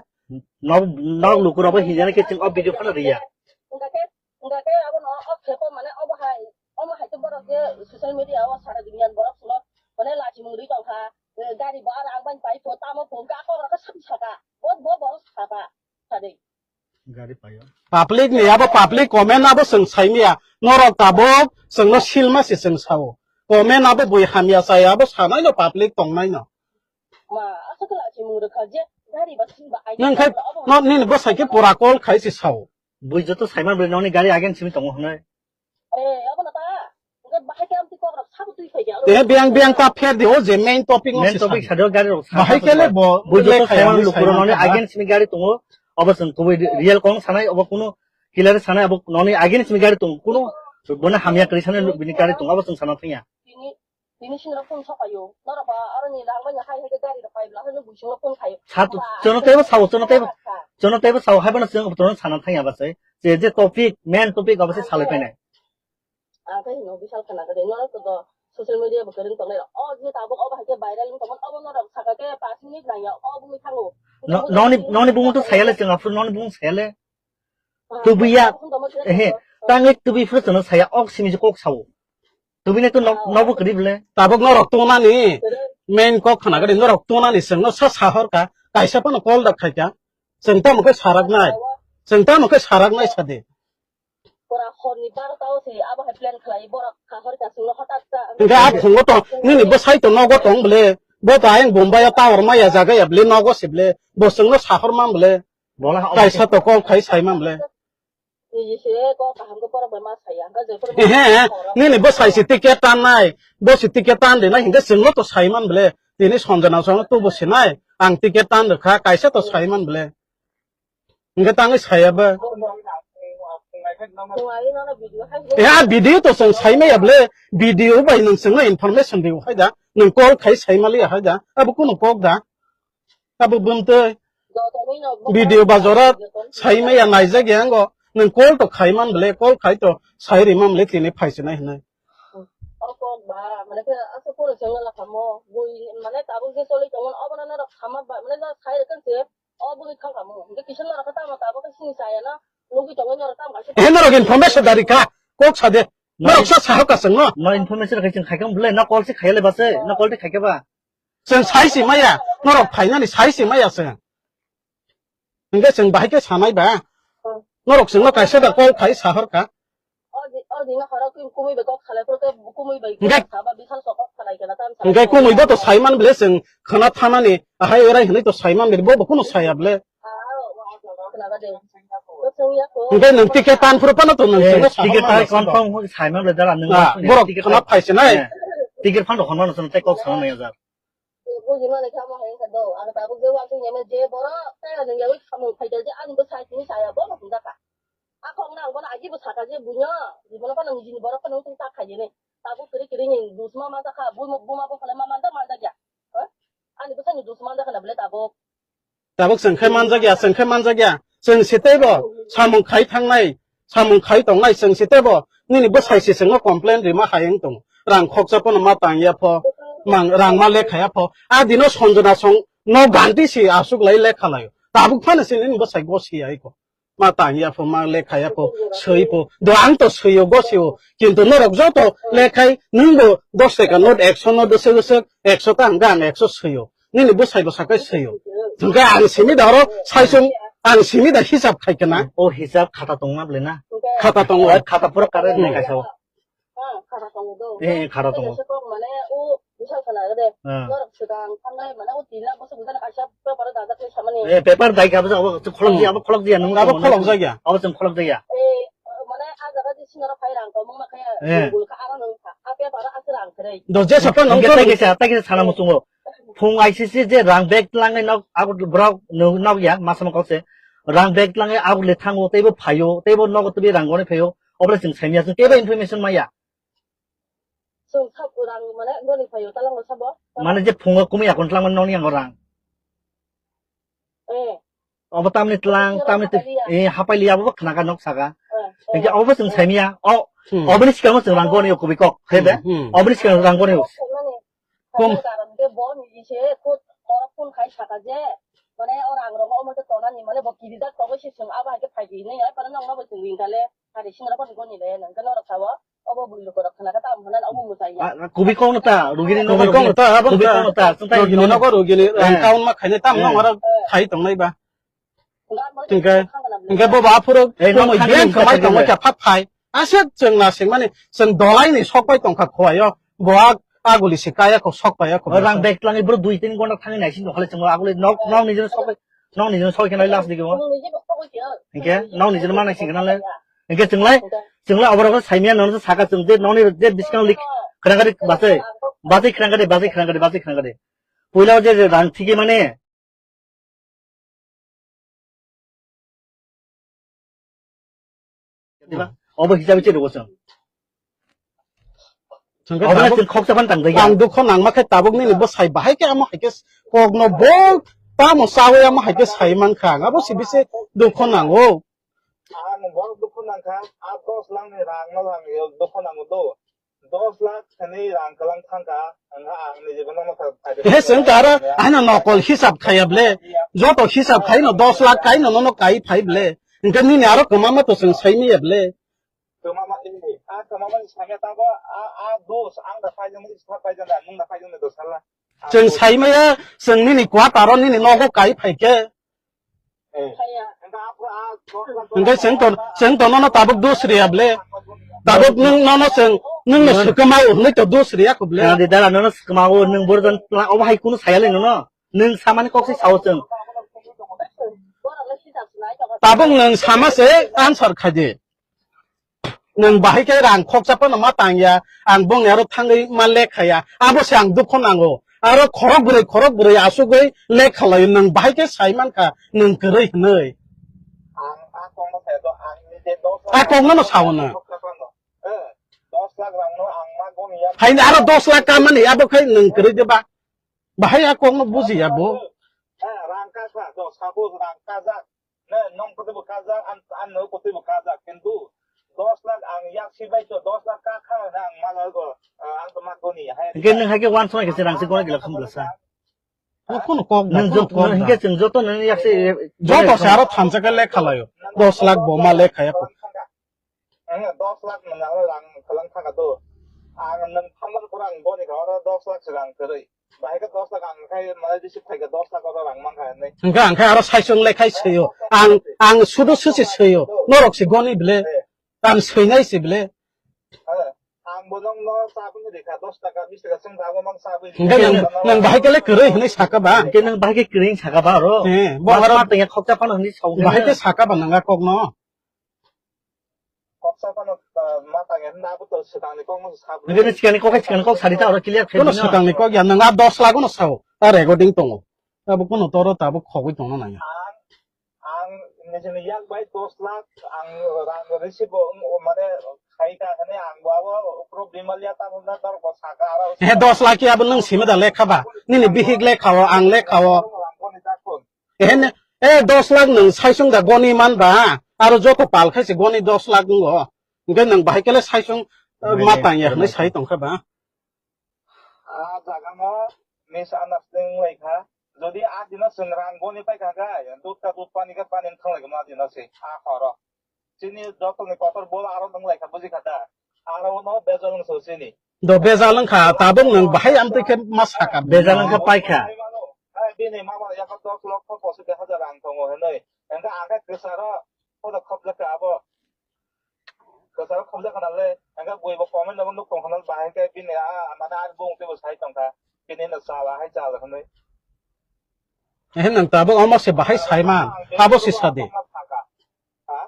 Nok, nok lukurok bo hinjana khe chwng o video phano riya. Hwnkhe, hwnkhe abo no o phepo mane obo hai, omo hai to borok je social media o sara duniya borok suno mane lachimung ri tongkha, eh, gari bo aro ang bai pai pho tamo pho hwnkhe a kok rok khe saka, bo, bo borok saka, sadei. Gari payo. Public ni abo public comment abo chwng saimaya. Norok tabuk chwngno silma se chwng sao. Comment abo bui hamya chaya abo sanai no public tongnai no. Ma, aswk khe lachimung rwkha je gari ba sin ba ai Nang khai abo no nini bwsai khe pura call khai se sao. Bui joto saiman bwrwi nokni gari again simi tongo hwnwi. Eh, abono ta. Hwnkhe bahai khe amtwi kok rok sabo twi phai khe. Eh, biyang, biyang ta pher di, o je main topic no Main se topic sadi. Sadi o gari rok bahai sabo khe le twi bo, bo le joto khai saiman ani lukurok sai nokni man against ni gari tongo. Obo chwng kubui ri-, real kong sanai, obo kunu Kila re sanai abo noni agini simi gari tong. Kuno boni hamya kri sanai bini gari tong. Abo chwng sana thangya. Bini, bini sini rok phone sokayo. Norok ba aroni rang bai hai hai gari rok pai bla hano buising rok phone khayo. Sa, chono tebo sao, chono tebo, chono tebo sao, hai bana chwng tono sana thangya ba sai. Je, je topic, main topic abo se salai painai. Ang khe hino bisal khna khe de, norok to social media bo kwrwng tongnai rok. O je tabuk obo hai khe viral wng tongmani, obo norok saka khe pash minute nangya, o bumui thango. No, noni, noni bumung to sayale chwng aphuru noni bumung sayale. Ah, tubuya, tangwi tubi phuru chwngno saya, ok simi je kok sao. Tubini to nok, nokbo kwrwi bwle. Tabuk norok tongnani, main kok khna khe de, norok tongnani chwngno sa sahor ka, kaisa phano call da khai ka. Chwng tamo khe sarak nai. Chwng tamo khe sarak nai sa de. Pura horni barota o se abo hai plan khlai, borok kahor ka chwngno hota ta. Hingke a phungo to nini bwsai to nogo tong bwle, bo to ayang Bombay o tower maya jaga ya bwle, nogo se bwle, bo chwngno sahor man bwle. Bola ha kaisa to call khai sai man bwle. Niji se ko kaham ko borok bai ma saya, hingke je pura. He, he, nini bwsai se ticket tan nai, bo se ticket tan de nai, hingke chwngno to sai man bwle. Tini Sanjana chwngno tubu se nai, ang ticket tan rwkha, kaisa to sai man bwle. Hingke tangwi saya ba. Ya, video to chwng sai maya bwle. Video bai nwng chwngno information rw hai da. Nwng call khai sai mali hai da. Abo kuno kok da. Abo bumtwi. Video ba jora sai maya naijak ya ngo. Nwng call to khai man bwle. Call khai to sai ri man bwle tini phai se nai hinai. O kok ba, mane khe asa pura chwngno la kamo. Bui, mane tabuk je choli tongmani, obo no norok kama ba, mane jora sai rwkha se. O bwrwi thang kamo. Hingke kisa norok khe tamo tabuk khe sini chaya no. Nugwi tongwi norok tamo kaisa. He norok information dari kha. Kok sa de. Norok sa sahok ka chwngno. No information khe chwng khaikha bwle, no call se khayale ba se, no call te khaikha ba. Chwng sai si maya. Norok phainani sai si maya chwng. Hingke chwng bahai khe sanai ba. Norok chwngno kaisa da call khai sahor kha. O di, o di no horo kumui bai kok salai, pura kumui bai kok saba, bisal sok kok salai kena tam salai. Hingke kumui bo to saiman bwle chwng khwna thanani, ahai orai hinui to saiman bwle, bo bo kuno saya bwle. Hingke nwng ticket tan phuru phano to nwng chwngno ticket sahorma tan bwle. Confirm saiman bwle dara nwng. Ah, borok ticket khwna tan phai se nai. Eh, ticket phan rok hwnmano chwng tei kok sana nai jar. Bujimani kamo hai wngkha do, ang tabuk je uansuk yamya je borok tei ani yawi samung phaikha je ani bwsai tini saya bono hwnjakha. A kok nang bono agi bo sakha je buino, buino phano nijini borok phano wngtong ta khaiyani. Tabuk kwrwi kwrwi ni dusma manjakha, buma buma bo phano ma manjak manjakya. Ha? Ani bwsani dusma manjakha na bwle tabuk. Tabuk chwng khe manjakya, chwng khe manjakya. Chwng se teibo samung khai thangnai, samung khai tongnai chwng se teibo nini bwsai se chwngno complain rima hai wng tongo. Rang khoksa phano ma tangya pho, mang, rang ma lekha ya pho. A dino Sanjana song no ganti se aswk lai lekha laio. Tabuk phano se nini bwsai gosi ya iko. Ma tangya pho, ma lekha ya pho, swi pho. Do ang to swio gosio. Kintu norok joto lekhai nwngbo dos taka note, ekso note swk swk, ekso ta hwnkha ang ekso swio. Nini bwsai bwsa khe swio. Hwnkhe ang simi da oro saisung, ang simi da hisab khai khe na. O hisab khata tongma bwle na? Khata tongo. O khata pura correct nai kaisa o. Eh, khata tongo. Eh, paper dai kha bwsa abo kholok di, abo kholok di, abo kholok jaya. Abo chwng kholok jaya. Eh. Do jesa pa nang. Hingke tei kisa, tei kisa sana muchungo. Phung I C C je rang bag tlangwi nok, abo borok no-, nok ya, ma sama kok se. Rang bag tlangwi abo le thango, teibo phaio, teibo nogo tubui rang goni phaio. Obole chwng saimya, chwng kebo information maya. Chwng sabo rang mane goni phaio, talango sabo. Mane je phungo kumui akon tlangmani nokni yango rang. Eh. Obo tamni tlang, tamni twi, eh, hapai liya, abo khna ka nok saka. Eh, eh. Hingke obo chwng saimya, o, hmm, oboni sikang chwng rang goni o kubui kok, hebe? Hmm, hmm. Oboni sikang rang goni o. Kum. Karon ke bo ni se khut khorok phun khai saka je, mane o rang rogo omo te tonani, mane bo kirijak togo se chwng abo hai khe phai di hinwi, ai pano nokno bo chwng ring kha le, hari singra bo ni goni le, nang khe norok sao. Obo bui lukurok khna khe tamo hwnna obo mwtai ya. Ah, kubui kok no ta, rugini nogo kubui kok no ta, abo kubui kok no ta, chwng tai rugini nogo rugini, eh, rang kaun ma khainai tamo, eh, nong oro khai tongnai ba. Hingke, hingke bo ba phuru eh, kumui nok beng khamai tongo khe phat phai. Aswk chwng na singmani, chwng dolai ni sok pai tongkha khowai o. Bo a, aguli se kaya kho sok pai ya kho. Rang bag tlangwi bro dui tin gonta thangwi naising dokhale chwng aguli nok, nok nijor sok pai. Nokni jino soi khe nai last digi o. Hingke nokni jino manai singkhe nale. Hingke chwnglai, chwnglai oborok saimya nono saka chwng je nokni je biskang lik khwrang gari bachai, bachai khwrang gari, bachai khwrang gari, bachai khwrang gari. Puila o je je rang thigi mane. Diba? Obo hisabe chini bo chwng. Chwng khe Obo tabuk chwng khoksa phan tang dai ya. Ang dukho nangma khe tabuk nini bwsai bahai khe amo hai khe kokno bo tamo chawi amo hai khe sai mankha ang. Abo si bisi dukho nango. Ang bo dukho nangkha, a dos lakh ni rang no lang yo dukho nango do. Dos lakh thani rang kwlang thangkha, ang ang ni jibo no makha. He chwng ta aro ano nokol hisab khaya ble. Joto hisab khai no dos lakh kai no no kai phai ble. Engke nini aro kwma ma to chwng sai maya ble. Kwma ma, eh, a kwma ma ni sanya tabo, a, a dos, ang da paijak ni sa paijak na, nung da paijak ni dos hala. Chwng sai maya, chwng nini quarter o nini nogo kai phai khe. Eh. Engke a dos lakh Engke chwng to, chwng to nono tabuk dos riya ble. Tabuk nung nono chwng, nung no swkama o hwnwi to dos riya kho ble. Khna di dara nono swkama o nung borok jan pla obo hai kunu saya le nono. Nung samani kok se sao chwng. Tabuk nung sama se answer khai di. Nwng bahai khe rang khoksa phano ma tang ya, ang bongni aro thangwi ma lekha ya, abo se ang dukho nango. Aro khorok bwrwi, khorok bwrwi asugwi lekha laio, nwng bahai khe sai mankha, nwng kwrwi hwnwi. Ang a kokno sayo, ang ni je dos lakh A kokno no sao na. Khoksa phano. Eh, dos lakh rang no ang ma goni ya. Haini aro dos lakh kamani, abo khai nwng kwrwi de ba. Bahai a kokno buji ya bo. Eh, rang kasa, do, suppose rang kajak. Ne, nong kotwi bo kajak, an, an no kotwi bo kajak, kintu dos lakh ang yak si bai to, dos lakh ka kha na ang ma go, ah, ang to ma goni, hai. Hingke nwng hai khe uansuknai khe se rang se gona gila khum glasa. O kono kok da, Nwng kono jot-, kok nwng da. Hingke chwng joto nwng yak se, Joto se aro thansa khe lekha laio. Dos lakh bo ma lekha ya ko. Ang dos lakh nwng ang rang kwlang thangkha do. Ang nwng thamani pore ang goni kha oro dos lakh se rang kwrwi. Bahai khe dos lakh ang khai mane receive khai khe dos lakh oro rang mankha hinwi. Hingkhe ang khe aro saichung lai khai swiyo. Ang, ang sudu susi swiyo. Norok se goni bile. Ang swinai se bile. Ang bo nokno chabwi rikha dos taka, bis taka chwng abo mang chabwi. Hingkhe nang, nang bahai khe le kwrwi hinwi saka ba? Hingkhe nang bahai khe kwrwi saka ba oro? He, bo aro ma tengya khokcha phano hinwi sao. Bahai khe saka ba nang a kokno? Koksa phano, ah, ma tang ya, na bo to swkangni kok no sa. Nini sikani kok, sikani kok sari ta oro clear khe. Kono swkangni kok ya, nang a dos lakh no sao. A recording tongo. Abo kono toro tabuk khogwi tongno nang ya. Ang, ang nijini yak bai dos lakh, ang rang receive bo, um, mane khai ka hane ang bo abo ukro bimal ya ta honna tor ko saka aro. He dos lakh ya abo nang simi da lekha ba. Nini bihik lekha o, ang lekha o. Ehen, eh, dos lakh nwng saichung da goni man ba, aro joto pal khai se goni dos lakh wngo. Hingke nwng bahai kele saichung, eh, ma tang ya hwnwi sai tong kha ba. A jaga no misunderstanding lai kha. Jodi a dino chwng rang goni pai kha khe, dud ka dud, pani ka pani wng thang lai kha ma dino se, a horo. Chini jotoni kotor bol aro nwng lai kha, buji kha da? Aro no bejal wng so chini. Do bejal wng kha, tabuk nwng bahai amtwi khe ma saka. Bejal wng kha pai kha. Ai, bini mama ya kha dos lokho pochis hajar rang tongo hinwi. Engkha ang khe kwcharo, kono khobjak kha abo. Kwcharo khobjak khna le, engkha bui bo comment no nuk tong khna bahai khe bini a, mane ani bung tei bo sai tong kha. Bini no chala hai chala hinwi. Eh, nwng tabuk omo se bahai sai man, abo se sadi. Ha?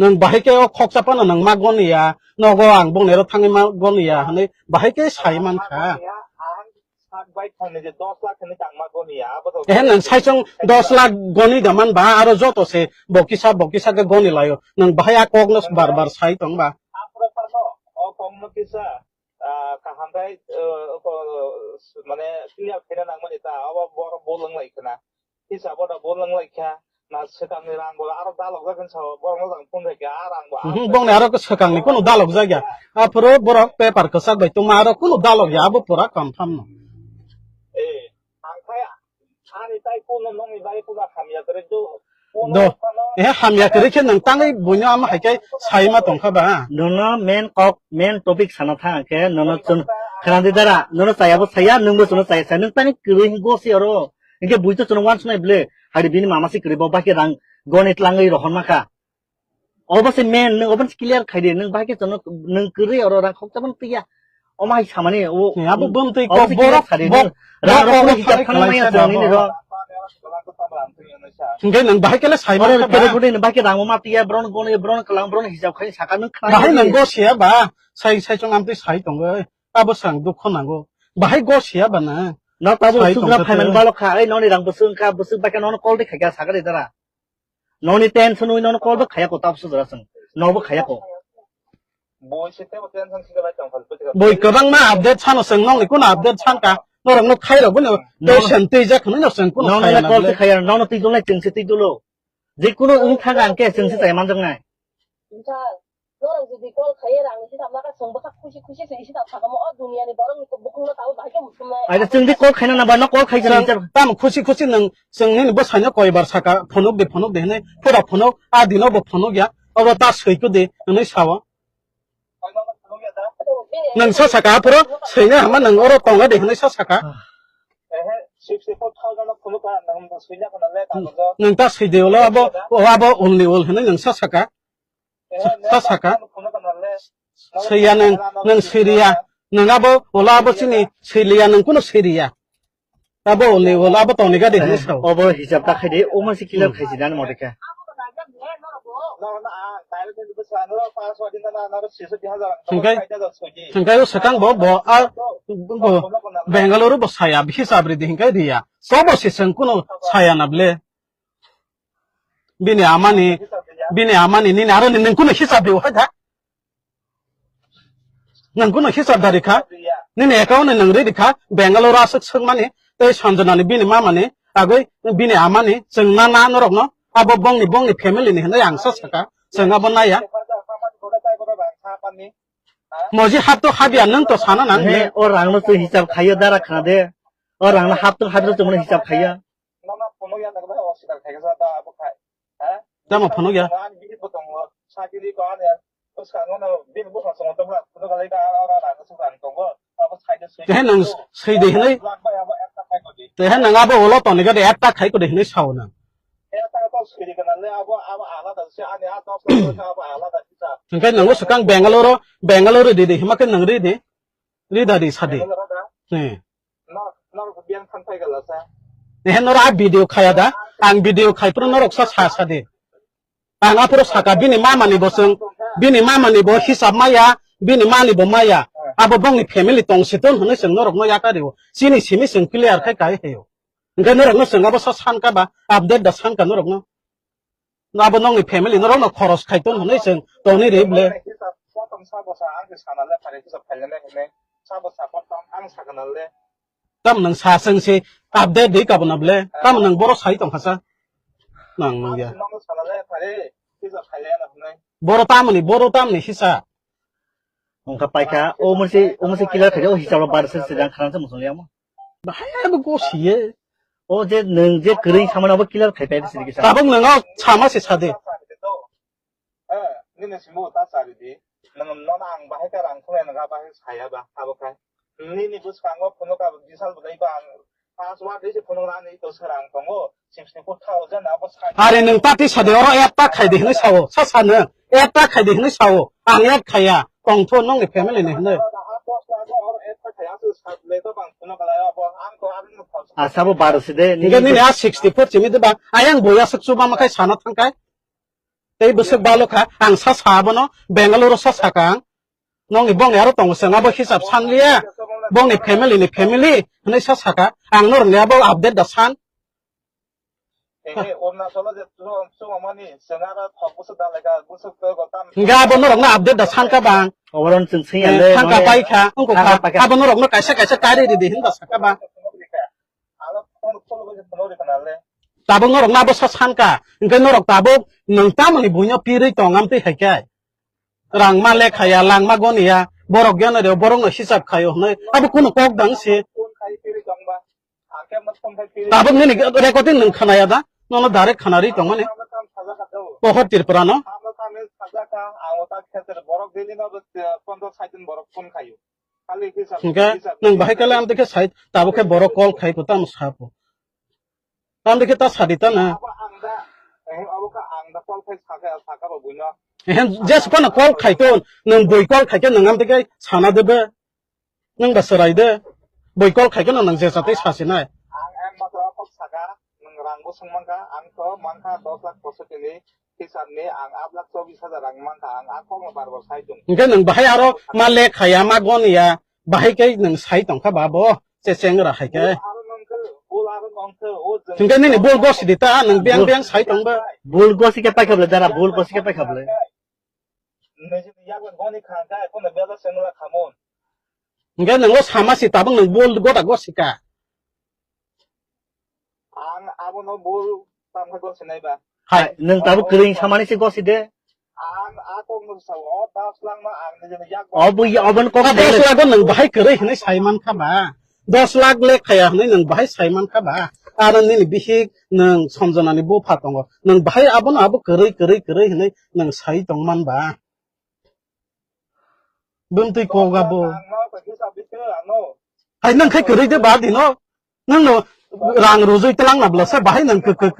Nwng bahai khe o khoksa phano nwng ma goni ya, nogo ang bongni aro thangwi ma goni ya hwnwi bahai khe sai man kha. Ang sak bai thangni je dos lakh hwnwi tang ma goni ya, abo to. Eh, nwng saichung dos lakh goni da man ba, aro joto se bo kisa, bo kisa khe goni laio. Nwng bahai a kokno bar bar sai tong ba. Aphuru phano o kokno kisa, ah, kaham bai, eh, ko, mane clear khaina nangmani ta, abo borok bo lwng lai khna. Hisabo da bo lwng lai kha, na swkangni rang bo aro dalok jak hinwi sao, borok no jang phone khe a rang bo. Mhm, bongni aro swkangni kunu dalok jak ya. Aphuru borok paper kwchak bai tongma aro kunu dalok ya, abo pura confirm no. Eh, ang khai ani tai kunu nongni bai kunu hamya kwrwi do. Do. Eh, hamya kwrwi khe nwng tangwi buino ama hai khe sai ma tong kha ba? Nono main kok, main topic sana tha khe nono chwng khna di dara, nono chaya bo saya, nwng bo chwngno chaya saya, nwng tangwi kwrwi hingo se oro. Hinkhe bui to chwngno uansuknai ble, hari bini mama se kwrwi bo bahai khe rang goni tlangwi rohorma kha. Obo se main, nwng obo se clear khai di, nwng bahai khe chwngno nwng kwrwi oro rang khokcha phano twiya. Omo hai samani, o, Ni abo bwmtwi obo kok se borok, clear khai di, bok-, nwng rang bok rok rok hisab khalai khano maya khlaisa chwng nini abo. Ro. Hingke nwng bahai kele sai Oro manka ba? Kere kune nwng bahai khe rang ma twiya, bron goni, bron kalang, bron hisab khai saka nwng khna Bahai di. Nwng go siya ba? Sai, sai chwng amtwi sai tongo. Abo sang dukho nango. Bahai go siya ba na? No tabo Sai sugra tongkha phaiman te. Balok kha, ei noni rang bwswk wngkha, bwswk bai khe nono call de khaikha sakha de dara. Noni tension wi nono call bo khaya ko tabo sujra chwng. Nobo khaya ko. Boi se tebo tension se bai tong kha. Boi kwbangma update sano chwng nokni kuno update sanka. Norok no khairok bini No. patient twijak hwnwi no chwng kuno Nono khaya le na call le. se khaya, nono twi dulnai chwng se twi dulo. Je kuno wng thang ang khe chwng se chai manjak nai. Norok jodi call khaiya rang ni sita maka chwng bwkha khusi khusi se sita sakamo o duniya ni borok ni bukhung no tabo bahai khe muchung nai. Aida chwng di call khaina na ba no call khai Chwng jani. Tamo khusi khusi nwng chwng nini bwsai no koi bar saka phunuk di phunuk di hwnwi pura phunuk a dino bo phunuk ya oro ta swi ku di hwnwi sao. Nwng sa saka aphuru swina hama nwng oro tonga de hwnwi sa saka. Nwng ta swi de ulo abo, o abo ulni ul hwnwi nwng sa saka. Sa saka. Swiya nwng, nwng swiriya. Nwng abo ulo abo chini swiliya nwng kuno swiriya. Abo ulni ul abo tongni gadi hwnwi sao. Obo hisab ta khai de, omo se clear Hmm. khai si dan mo de khe. Hingkai, hingkai o swkang bo, bo, a, bo, Bengaluru bo saya, bisi sabri di hingkai riya. Sobo si seng kuno saya na ble. Bini amani, bini amani, nini aro nini kuno hisab di, wahai da. Nwng kuno hisab dari kha? Nini account ni nwng ri di kha, Bangalore aswk swngmani, tei Sanjana ni bini mama ni, agoi bini ama ni, chwng na na norok no, abo bongni, bongni family ni hwnwi ang sa saka, chwng abo naya. Moji hap to habya nwng to sana nang He, le. O rang no twi hisab khaiyo dara khna de. O rang no hap to hap to twi hisab khaiya. Nono phunukya nang bai oswkar khaikha sa ta abo khai. Ha? Tamo phunukya? Ani bini bo tongo. Sakiri ko ani bwskango no bini bwskango tongo, phunuk kalaikha aro aro rang swk rang tongo. Abo side o swi Tehe nang tongo. Swi de hinwi. Abo ekta khai kodi. Tehe nang abo ulo toni gade ekta khai kodi hinwi sao nang. Ekta to swi de kana le abo, abo alada se ani a dos lakh abo alada sisa. Hingke nang swkang Bangalore, Bangalore de de hima khe nang ri de. Ri da ri sa de. Bangalore da? He. Nor-, norok biang thang phai gala sa. Ehe, norok a video khaya da? Ang video khai phuru norok sa, sa, sa de. Ang aphuru saka bini mama ni bo chwng, bini mama ni bo hisab maya, bini mani bo maya. Abo bongni family tong si ton hwnwi chwng norok no yaka rio. Chini simi chwng clear khai kai heyo. Hingke norok no chwng abo sa san ka ba, update da san ka norok no. Abo nokni family norok no khoros khai ton hwnwi chwng tongni ri ble. Hisab, kotom sa bosa ang se sana le phari hisab khailene hwnwi. Sa bosa kotom ang sakana le. Tam nang sa chwng se update di kabuna ble. Tam nang boro sai tong khasa. Nang nang ya. Ang se nono sana le phari hisab khailene hwnwi. Boro tamni, boro tamni hisa. Wngkha paikha, o mosi, o mosi clear khaidi, o hisab rok bar se se jang kharang se musung liya mo. Bahai abo go siye. O je nwng je kwrwi samani abo clear khai pai sidi kisa. Tabuk nwng o sama se sadi. Eh, nini simo ta sari di. Nwng nono ang bahai ka rang khulai nwng bahai saya ba abo khai. Nini bwskango phunuk ka bisal bwdai ba ang password dei se phunuk rani to serang tongo. Are nwng tati sadi oro add ta khaidi hinwi sao. Sa sa nwng add ta khaidi hinwi sao. Ang add khaya. Tongtho nongni family ni hinwi. Asabo baro side. Hingke nini a sixty four chimi diba. Ayang boya suk chuba makai sana thangkai. Tei bwswk balo kha, ang sa sa abono, Bangalore sa saka ang. Nongni bongni aro tongo chwng abo hisab san liya. Bongni family ni family, hwnwi sa saka. Ang norokni abo update da san. Hingke abo norokno update da san ka bang. Oboron chwng singya le, thangka mane, pai kha, wngkha thangka pai kha. Abo norokno kaisa kaisa kari ridi hinba saka bang. Tabuk norok nabo sa sanka, hingke norok tabuk nwng tamoni buino pirwi tong amtwi hai khe. Rang ma lekhaya, lang ma goniya, borok geno reo, borok no hisab khayo hwnwi, abo kunu kok dang se. Tabuk nini recording nwng khanaya da, nono direct khanari tongmani. Pohor Tripura no. Hingke nwng bahai kale amtwi khe sai, tabuk khe borok call khai ko tamo sapo. Tamo khe ta sadi ta na. Ehen, jes kono call khai ko, nwng boi call khai khe nwng amtwi khe sana debe. Nwng ba chwrai de. Boi call khai khe nwng je chatwi sasinai. Hingke nwng bahai aro ma lekhaya, ma goniya, bahai khe nwng sai tongkha ba bo, che chengra hai khe. Hingke nini bul gosi di ta, nwng biyang biyang sai tong ba. Bul gosi khe paikha bwle, dara bul gosi khe paikha bwle. Nijini yago goni kha, ga kono bela sengla khamun. Hingke nongo sama si tabuk nong bol gota gosika. Ang abono bol tamkha gosinai ba. Hai, nwng tabuk kwrwi samani se gosi de. Ang a kok no sa o das lang ma ang nijini yak ba. Obo ya, obo kok. Dos lago nwng bahai kwrwi hinwi sai mankha ba. Dos lakh le khaya hinwi nwng bahai sai mankha ba. Aro nini bihik nwng Sanjana ni bupha tongo. Nwng bahai abono abo kwrwi, kwrwi, kwrwi hinwi nwng sai tongman ba. Bumtwi koga bo. Hai nwng khai kwrwi de ba dino. Nwng no rang rujui tlang na bla sa bahai nwng kw-, kw-,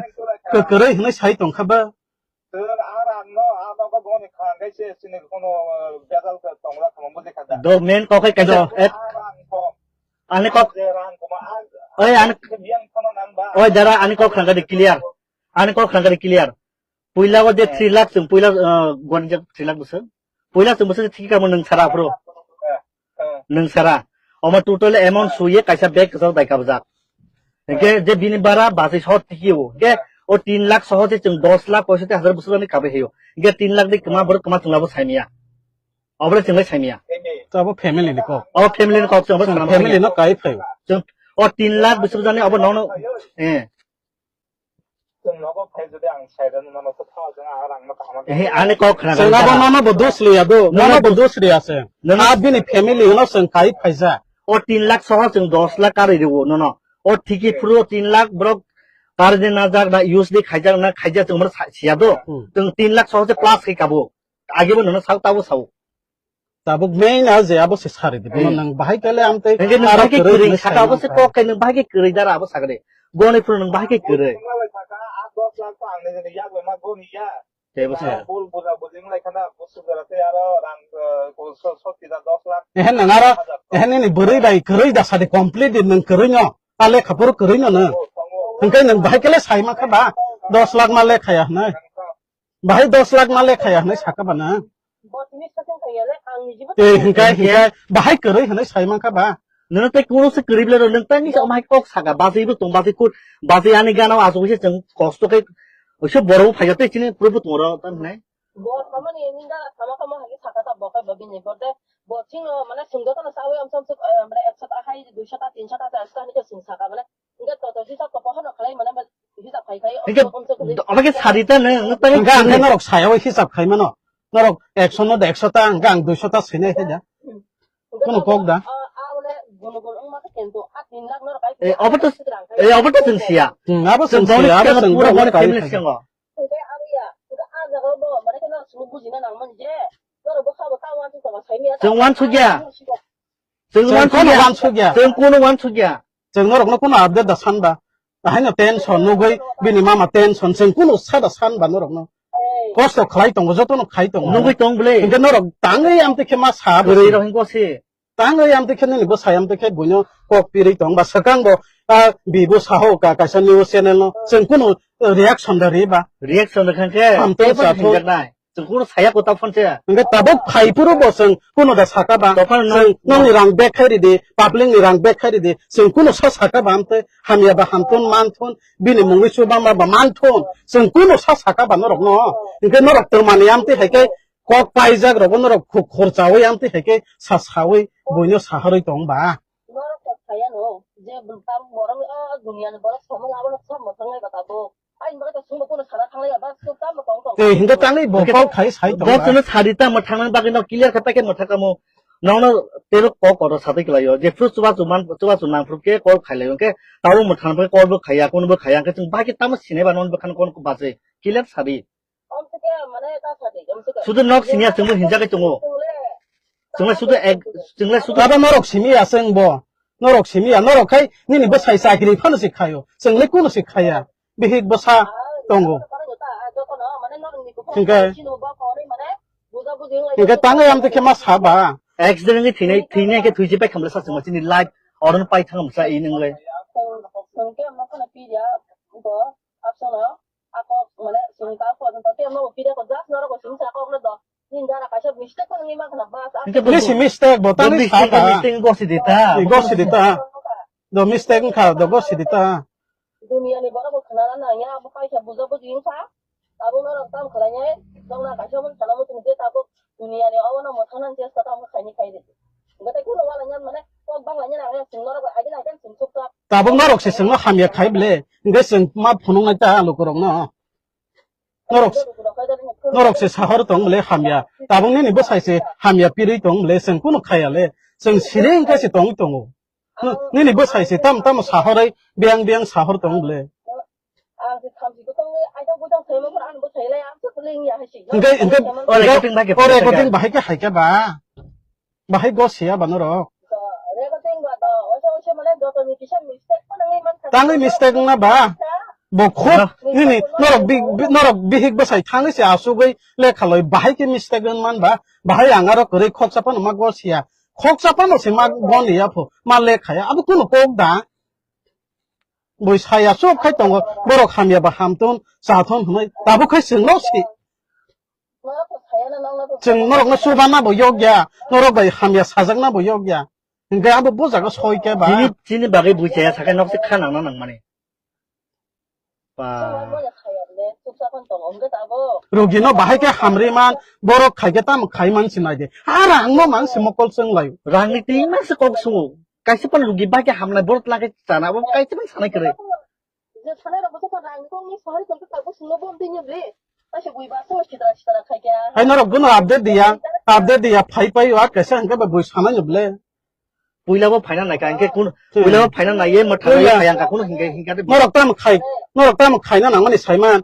kw-, kwrwi hinwi sai tongkha ba. Do main kok hai kaisa. Ani kok. Oi, ani. Oi, dara, ani kok khangka de clear. Ani kok khangka de clear. Puila o je three lakh chwng puila, uh, goni je three lakh bwswk. Puila chwng bwswk thiki kamo nwng sara aphuru. Nwng sara. Omo total amount suye kaisa bag kwchak dai kabjak. Hingke je bini bara basi sot thiki o. Hingke o tin lakh soho je chwng dos lakh poisoti hajar bwswk ani kabai hayo. Hingke tin lakh ni kwma borok kwma chwng labo saimya. Obole chwng lai saimya. Abo family ni kok. O family ni kok chwng abo family no kai phai. Chwng o tin lakh bwswk jani obo nono. Eh. Chwng nogo phai jodi ang sai rwno nono kwthao chwng ang rang no kaham. Ehe, ani kok khna. Chwng abo nono bo dos liya do. Nono bo dos liya se. Nono. A bini family no chwng kai phaija. O tin lakh soho chwng dos lakh karwi rwo nono. O thiki phuru o tin lakh borok karwi najak na use di khaijak na khaijak chwng mano sa-, siya do. Hmm. Chwng tin lakh soho se plus khai kabo. Age bo nono sao tabo sao. Tabuk main a je abo se sari di. Bono hmm. Nang bahai kale amte hingke nang aro bahai ke kwrwi kwrwi hinwi saka abo se sai kok khe nang bahai ke kwrwi dara abo sakade. Goni phuru nang bahai ke kwrwi. Tebo se. Ehe nang aro, ehe nini bwrwi bai kwrwi da sadi complete di nang kwrwi no. A lekha phuru kwrwi no nang. Hingke nang bahai kale sai mankha ba dos lakh ma lekha ya hinwi. Bahai dos lakh ma lekha ya hinwi saka ba nang. Bo tini satung kaya le, ang nijibo. Eh, hingkai, hingkai, bahai kwrwi hinwi sai mankha ba. Nono tei kuno se kwrwi bwle rw, nwng tei nisa omhai kok saka, basi bo tong, basi kut, basi ani gana o asuk se chwng kosto khe, oiso borok bo phaikha tei chini puro bo tong ro, tamo hinai. Bo samani ninga sama kama hani saka ta bo kai bo bini bo de, bo ching mane sungdo kono sawi amsam suk, eh, mane ekso ta hai, duiso ta, tinso ta, charso ta hani ke sung saka mane. Hingke toto hisab to pohor rok khlai mane hisab khai khai. Hingke omo khe sadi ta nang, nang tang hingke ang khe norok saya o hisab khai mano. Norok ekso no ekso ta, hingke ang duiso ta sinai khai da. Kono kok da. Eh, obo to, eh, obo to chwng siya. Hmm, abo chwng siya, abo chwng pura bo kai family khai. Singo. Chwng wansukya. Chwng wansukya. Chwng kono wansukya. Chwng norokno kono update da sanba. Ahaino tension nugwi bini mama tension chwng kunu sada sanba norokno. Kosto khlai tongo, jotono khai tongo. Nugwi tong bwle. Hingke norok tangwi amtwi khe ma sa bwswi. Kwrwi rok hingko se. Tangwi amtwi khe nini bwsai amtwi khe buino kok pirwi tong ba swkang bo, ah, bibo saho ka kaisa news channel no chwng kunu reaction da ri ba. Reaction da khan khe. Hamtong tebo sathong. Hinjaknai. Chwng kunu saya kota phone se. Hingke tabuk phai phuru bo chwng kunu da saka ba. Tophan no. Chwng nongni rang bag khai ridi, public ni rang bag khai ridi. Chwng kunu sa saka ba amte hamya ba hamthun manthun, bini mungwi chuba ma ba manthun. Chwng kunu sa saka ba norok no. Hingke norok twmani amte hai khe kok paijak rok bo norok khuk khorchawi amte hai khe sa sawi buino saharwi tong ba. Norok kok saya no, je bwrwi borok, o duniya ni borok samung abono sab mwthang lai ba tabuk. Ai, ba ta sungbo kono sana thanglai ya, ba suk tamo tong tong. Tei hingke tangwi bo kok khai sai tong ba. Bo chwngno sadi ta mwthangna bagwi no clear khe paikhe mwthakamo. Nono tebo kok kotor satwi kwlaio. Je phuru chubachu man, chubachu nang phuru khe call khailai hwnkhe tabo mwthang phuru call bo khaiya, kono bo khaiya hwnkhe chwng bahai khe tamo sinai ba nono bwkhano kono bachwi. Clear sadi. Sudu nok siniya chwngbo hinjagwi tongo. Chwnglai sudu ek, chwnglai sudu. Abo norok simi ya chwng bo. Norok simi ya, norok khai nini bwsai chakri phano se khaio. Chwnglai kuno se khaiya. Bihik bwsa tongo. Hingke, hingke tangwi amtwi khe ma sa ba? Accident wngwi thwinai, thwinai khe thwiji pai khamle sa chwngma chini life oron pai thang masa i nwnglai. Ako, mane, sini ka ko, to temo pide ko, just noro ko sini sa ko, no do. Nin jara kaisa mistake ko ngi ma khna bas. Hingke bo, bisi mistake bo, bo tangwi mistake, saka. Mistake gosi dita. Ni gosi dita. Do mistake wngkha, do gosi dita. Duniya ni borok bo khna na ya, bo kaisa bujo buji wngkha. Abo norok tam khlai nai, tongna kaisa bo khna muchung je tabuk. Duniyani obono mwthangna chesta tamo khaini khaidi. Gate kuno wala nyan mane kok bangla nyan ang chwng norok bai agina agin chwng chukchak. Tabuk norok se chwngno hamya khai bile. Hingke chwng ma phunuknai ta lukurokno. Norok, norok se sahor tong bile hamya. Tabuk nini bwsai se hamya pirwi tong bile chwng kunu khaya le. Chwng siri hingke se tongwi tongo. Nini bwsai se tam tam sahorwi biyang biyang sahor tong bile. Ang se thamchi bwtang le aida bwtang saimang phano ani bwsai le ang se ling ya hai si. Hingke, hingke, o recording bai ke o recording bahai ke hai ke ba. Bahai go siya ba norok. Recording ba do, oisa oisa mane joto ni kisa mistake phano ngai man. Tangwi mistake wngna ba. Bo khub nini norok bi-, bi-, norok bihik bwsai thangwi se asugwi lekha loi bahai ke mistake wng man ba. Bahai ang aro kwrwi khoksa phano ma go siya. Khoksa phano se ma go ni ya pho. Ma lekha ya. Abo kuno kok da. Bui saya sub khai tongo, borok hamya ba hamthun, chathun hwnwi tabuk khai chwngno si. Chwng norokno chubana bo yokya, norok bai hamya sajakna bo yokya. Hingke abo bo jaga soi khe ba. Chini, chini bagwi bui chaya sakai nok se kha nangna nangmani. Ba. Rugino bahai khe hamri man, borok khai khe tamo khai man sinai de. Ha rangno mang se mokol chwng laio. Rangni twi mang se kok sungo. Kaisa phano rugi bai khe hamnai borok tla khe chana abo kaisa phano sanai kwrwi. Je sanai rok bwswk rang ni kok ni sahari tong khe tabuk sungno bom twi ni bli. Kaisa bui ba so sitra sitra khai khe. Hai norok bono update diya, update diya phai pai wa kaisa hingke ba bui sanai ni bli. Puila bo phaina nai ka hingke kun, hmm, puila bo phaina nai ye mwthang ye phai ang ka kun hingke hingke de. Norok tamo khai, norok tamo khaina nangmani saiman.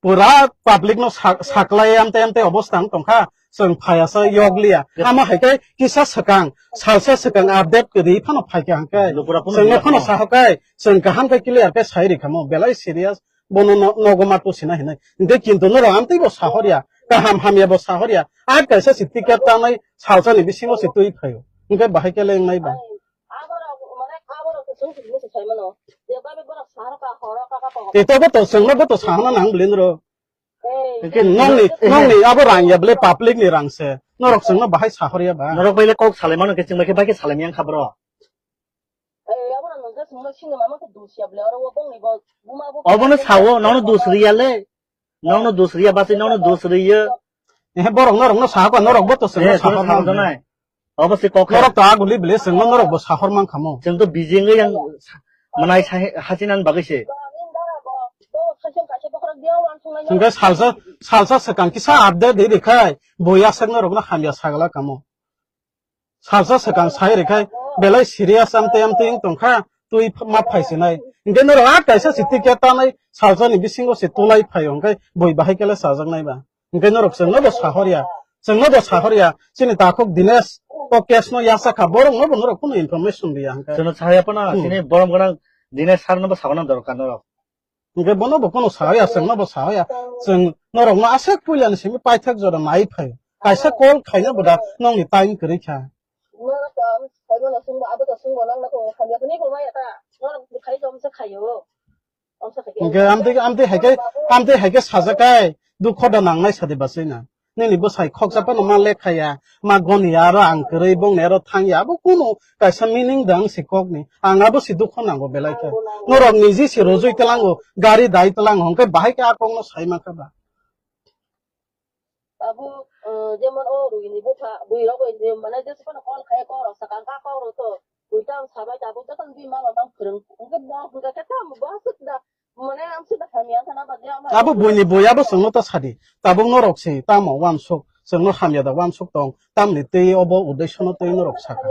Pura public no sa-, saklai amte amte obostha wng tongkha, chwng phaiya sa yokliya. Amo hai khe kisa swkang, salsa swkang update kwrwi phano phaikha hwnkhe. Lukura phano chwngno phano sahokai, chwng kaham khe clear khe sai rikha mo, belai serious, bono no-, nogo ma tusina hinwi. Hwnkhe kintu norok amtwi bo sahorya, kaham hamya bo sahorya, a kaisa se ticket tanwi salsa ni bisingo se twi phaio. Hwnkhe bahai khe le wngnai ba. Aborok, mane, aborok se chwng se hinwi se sai mano. Je babe borok sahar ka, horo ka, ka, ka, ka. Te tobo to chwngno bo to sahana nang bwlwi noro. Eh. Hwnkhe nongni, eh, nongni abo rang ya bwlwi public ni rang se. Norok chwngno bahai sahor ya ba. Norok bai le kok salai mano khe chwng bai khe bai khe salai yang kha bro. Eh, aborok no je chwngno sini mama khe dos ya bwlwi oro o bongni bo buma bo. Obono sawo, nono dos riya le. Nono dos riya basi nono dos riya. Eh, borok norok no sahaka norok bo to chwngno eh, sahor sahor nang. Nai. Obo se kok. Norok to aguli bile chwngno norok bo sahor man khamo. Chwng to bijing yang manai sahe hasinan bagwi se. Hingke salsa, salsa swkang kisa update di rikhai, bo yasakno rokno hamya sagala kamo. Salsa swkang sai rikhai, belai serious amtwi amtwi wng tongkha, twi ma phaisinai. Hingke norok a kaisa se ticket tanai, salsa ni bisingo se tulai phaio, hingke boi bahai kele chajaknai ba. Hingke norok chwngno bo sahorya, chwngno bo sahorya, chini takhuk Dinesh o case no yasakha, borokno bo norok kunu information riya hingke. Chwngno sahaya phano, hmm, chini borom gwnang Dinesh sir no bo sagana dorkar norok. Hingke bono bo kunu sahaya, chwngno bo sahaya, chwng norokno aswk puilani simi paithak jora nai phai. Kaisa call khaina bo da nongni time kwrwi kha. Norok to ang saibo no sungbo, abo to sungbo, nang no kung hamya hwnwi bo maya ta. Norok khai jom se khaio. Hingke amtwi, amtwi hai khe, amtwi hai khe sajak kai, dukho da nangnai sadi bachai na. Nini bwsai khoksa phano ma lekha ya, ma goni ya, aro ang kwrwi bongni aro thang ya, abo kunu kaisa meaning da wng si kokni. Ang abo si dukho nango belai khe. Norok niji si rojui tlango, gari dai tlango, hwnkhe bahai khe a kokno sai mankha ba. Tabuk, eh, jemon o rwini bupha, bwirok bai je, mane, jesa phano call khai, kok rok sakang ka, kok rok to, bui tamo sabai, tabuk jotono bini mama tamo phwrwng, hwnkhe bo, hwnkhe khe tamo bo aswk da, mane, amswk da hamya wngkha na, ba je ama. Abo buini bui abo chwngno ta sadi, tabuk norok se tamo uansuk, chwngno hamya da uansuk tong, tamni twi obo uddeshono twi norok sakha.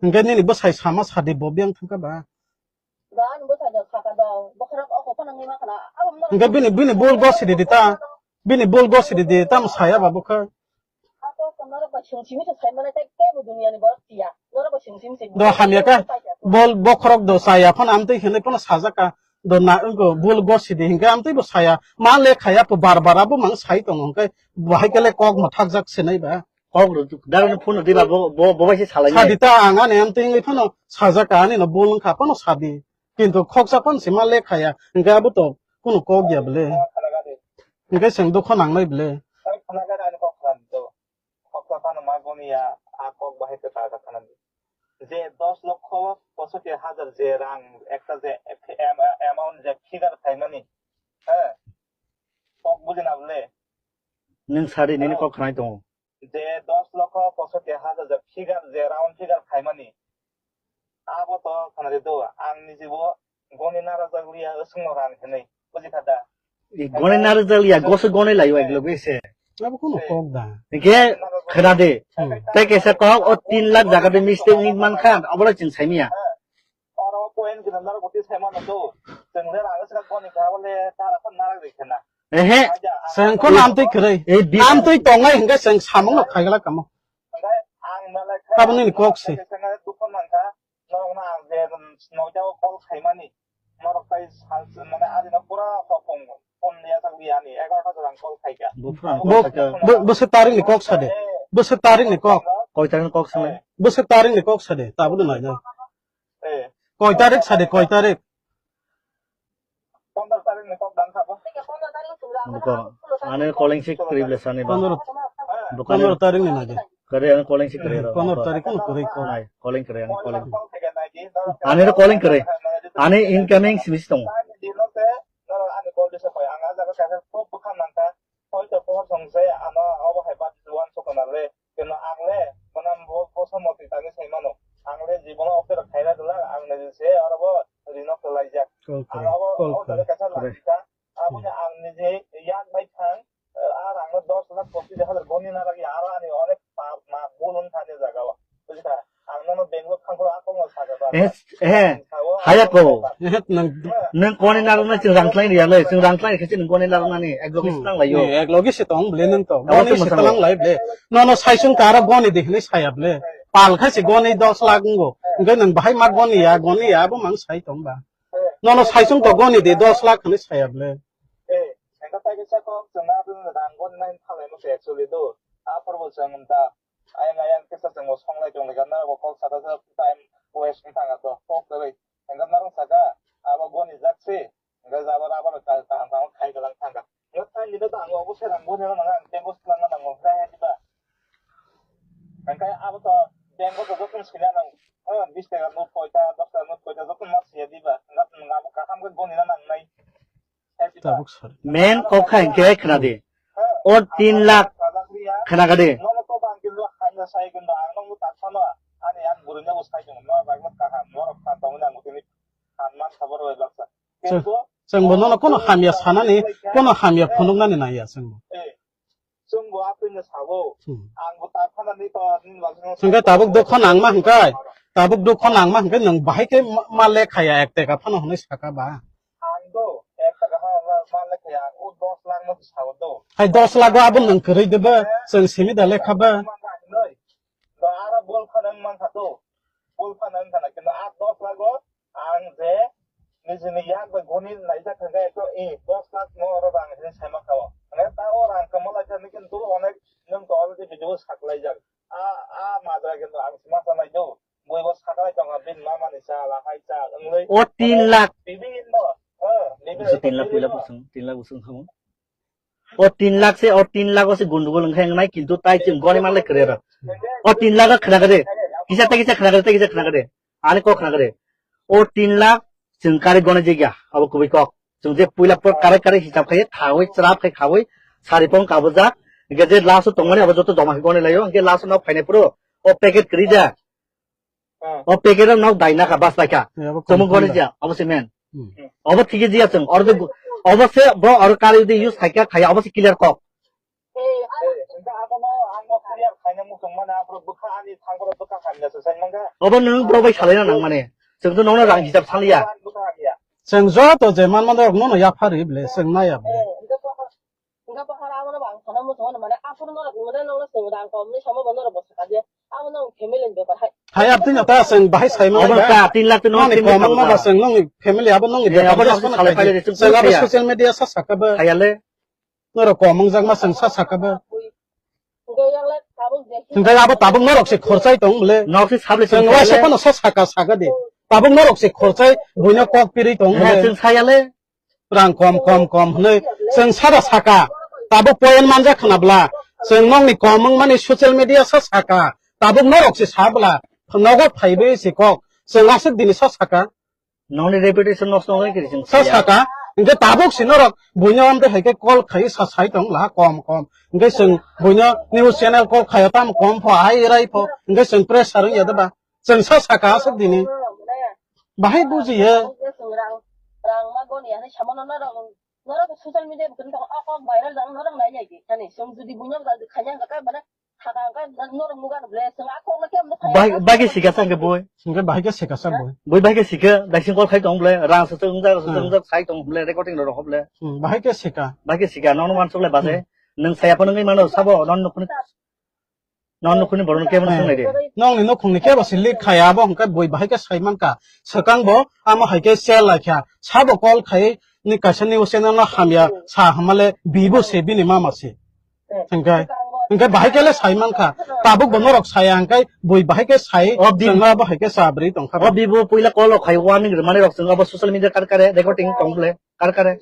Hwnkhe nini bwsai sama sadi bo biyang thangkha ba? Hingke bini, bini bul gosi di di ta. Bini bul gosi di di, tamo saya ba bukha. Do hamya ka, bol bokhorok do saya phano amtwi hinwi phano sajak ka. Do na wngko bul gosi di hingke amtwi bo saya. Ma le khaya po bar bar abo mang sai tongo hingke bahai kele kok ma thakjak sinai ba. Kok rw, darani phone rw diba, bo, bo, bo bai se salai nai. Sadi ta ang ani amtwi wngwi phano sajak ka, ani no bul wngkha phano sadi. Kintu khoksa phano se ma lekha ya, hingke abo to kunu kok ya bwle. Hingke chwng dukho nangnai bwle. Khoksa phano ma goni ya, a kok bahai se sajak khana di. Je dos lokho posotti hajar je rang ekta je am-, amount je figure khaimani, he? Kok bujina bwle. Nwng sadi nini kok khwnai tongo. Je dos lokho posotti hajar je figure, je round figure khaimani. Abo to khwnari do, ang nijibo goni narwkjak liya, swngno rang hinwi, buji kha da? I goni narwkjak liya, goso goni laio ek loge se. Abo kono kok da. Hingke khwnadi. Hmm. Tei kaisa kok o tin lakh jaga de mistake wngwi mankha, obo le chwng saimanya. Oro point gwnang narwk bwtwi saimano do. Chwng le rang swkang goni kha, abo le tara phano narwk rikhe na. Ehe. Chwng kono amtwi kwrwi. Ei bi- Amtwi tongnai hingke chwng samung no khaigala kamo. Hingke ang malai kha. Tabuk nini kok se. Dukha mankha. Norokno ang je noida o call khaimani. Norok tai sal mane adino pura hopong phone liya tak liya ani egarota jora ang call khaikha. Bo phone Bo, call khaikha. Bo, bwswk tarik ni kok sade. Bwswk tarik ni kok. Koi tarik ni kok sanai? Bwswk tarik ni kok sade. Tabuk no naina. Eh. Koi tarik sade, koi tarik. Pondro tarik ni kok dang kha bo. Buko, ane calling si kwrwi bwle sani ba. Pondro, Buko pondro ane tarik ni naidi. Kwrwi ane calling si kwrwi ro. Pondro tarik no kwrwi ko. Nai, calling kwrwi, ane calling. Ane ro calling kwrwi. Ane incoming simi si tongo. Ani call disa koi, ang a jaga kaisa top bwkha nangkha. Hoito pohor song se ano obo hai bati uansukna le, keno ang le mwnam bo kosom motwi tangwi sai mano. Ang le jibono offer khaina dwla, ang niji se oro bo rino kwlaijak. Call Ang kwrwi, abo call o kwrwi. Kaisa Kwrwi. Lachika, aboni ang niji yak bai thang, a rang no dos lakh pochis hajar goni na lagi, aro ani onek pap ma bulun thani jaga o. Bujikha? Ang nono Bangalore thangphuru a kokno sakha ba. Eh, eh, haya ko. Eh, nang Nang goni narwkna chwng rang tlaini ya le, chwng rang tlaini khe chwng goni narwknani ek loge Hmm. se tang laio. Eh, ek loge se tong ble nang to. Abo Goni to se mwsang tang lai ble. Nono saisung tara goni de hinwi saya ble. Pal khai se goni dos lakh wngo. Hingke nang bahai ma goni ya, goni ya, abo mang sai tong ba. Nono saisung to goni de dos lakh hinwi saya ble. Eh, engka tai kisa kok chwng na rang goni nai thalai mo se actually do. A porbo chwng da. Ayang ayang kisa chwngbo songlai tonglaikha, norokbo kok saka sa time waste wng thangkha to, kok kwrwi. Hwnkhe norok saka, abo goni jak se, hwnkhe jabra aboni kaham kaham khai kwlang thangkha. Hwnkhe thanini to ang obo serang goni rw nang, ang tei bwswk langma nango, hwnkhe hai diba? Hwnkhe abo to bank o to jotono sina nang, o bis taka note koita, dos taka note koita jotono ma siya diba? Hwnkhe nwng abo kaham khe goni na nangnai. Tabuk sar. Men kok kha hingke khna di. O tin lakh khna kha di. Chwng, chwng bo nono kono hamya sanani, kono hamya phunuknani naiya chwng bo. Hmm. Hingke tabuk dukho nangma hingke, tabuk dukho nangma hingke nwng bahai khe ma, ma lekhaya ek teka phano hwnwi saka ba. Ang do, ek taka ha, ma, ma lekha ya, o dos lakh no sa o do. Hai dos lakh o abo nwng kwrwi de ba, chwng simi da lekha ba. Ma, ma, nai. Do, ara bol phano wng man kha do. Bol phano wng kha na, kintu a dos lakh o ang je nijini yak bai goni naijak kha khe, ekto, eh, dos lakh no oro rang hinwi sai man kha o. Mane ta o rang kwma lai kha, kintu onek nwng to already video saklaijak. A, a, madra kintu ang sima sanai do. Buibo saklai tongo, bini mamani cha, lahai cha, wngwi. O tin lakh. Bibinno, eh, bibinno. Tin lakh puila busung, tin lakh busung khamu. O tin lakh se, o tin lakh o se gundugul wngkha wngnai, kintu tai chwng goni manlai kwrwi ro. O tin lakh o khna kwrwi. Kisa tai kisa khna kwrwi, tai kisa khna kwrwi. Ani kok khna kwrwi. O tin lakh chwng kari goni jigya, abo kubui kok. Chwng je puila por kare kare hisab khai, thawi, chwrap khai khawi, sari pong kabujak. Hingke je last o tongmani abo joto joma khai goni laio, hingke last o nok phainai phuru o packet kwrwi ja. Ah. O packet o nok dai nakha, bas laikha. Eh, abo Chwng company goni da. Ja, obo se men. Hmm. Obo thik jiya chwng, oro de gu-, obo se bo oro kari de use khaikha, khaya, obo se clear kok. Eh, hingke abono ang no clear khaina muchung mane, aphuru bwkha ani thangphuru bwkha hamya se sai mangkha. Obo nwng bro bai salaina nang mane. Chwng to nongno rang hisab saliya. Ang bwkha hamya. Chwng joto je manmani rok nono yaphari ble, chwng naiya ble. Eh, hingke bwkha Hingke bokhara abono bo ang sana muchungo mane, aphuru norok nungmani nongno chwng rang komni samo bo norok bo sakha je. Abo nong family ni bepar hai. Hai, abtwi no ta chwng bahai sai mano Obo ba. Ta tin lakh no Nongni family komung ma ba kabo chwng nongni family abo nongni Eh, bepar abo je no sono salai khaji. Phaile de chwng Chwng abo kaya. Social media sa sakha ba. Hayale. Norok komung jak ma chwng sa sakha ba. Hingke yang le tabuk je. Hingke abo tabuk norok se khorchai tong le. Nok se sable Chwng chwng waisa khayale. Phano sa sakha sakha di. Tabuk norok se khorchai buino kok piri tong Eh, le. Chwng sayale. Rang kom, kom, kom hwnwi chwng sada saka. Tabuk point manjak khna bla. Chwng nokni kom wng mani social media sa saka. Tabuk norok se sa bla. Nogo phaiwi se kok. Chwng aswk dini sa saka. Nokni reputation nosto wngwi kiri chwng Sa saya. Saka. Hingke tabuk si norok buino amtwi hai khe call khai sa sai tong la kom kom. Hingke chwng buino news channel call khaio tamo kom pho, hai rai pho. Hingke chwng pressure wngya de ba? Chwng sa saka aswk dini. Bahai buji he. Rang, rang ma goni ya, sama no norok, norok social media button ko ok ok viral jang norok nai nai di. Ani chwng jodi buino jodi khanya ka mane Bagi, bagi sika sa hingke boi. Hingke bahai khe sika sa boi. Boi bahai khe sika, daising kol khai tong bole, rang sasok wngjak, sasok wngjak sai tong bole, recording rok bole. Hmm, bahai khe sika. Bahai khe sika, nono wansuk le base. Hmm. Nwng saya phano wngwi mano, sabo, non nukhuni, non nukhuni borok no kebo no swngnai de. Nongni nukhungni kebo si lik khaya, abo hingke boi bahai khe sai mankha. Swkang bo, amo hai khe share laikha. Sabo call khai, ni kaisa news channel no hamya, sa hamale, bibo se bini mama se. Hingke, hingke bahai kele sai mankha. Tabuk bo norok saya hingke bui bahai ke sai, o bi- chwngno bahai ke sabri tongkha. O bibo puila call rok khai warning rwmani rok chwng abo social media kar kare recording tong bole, kar kare.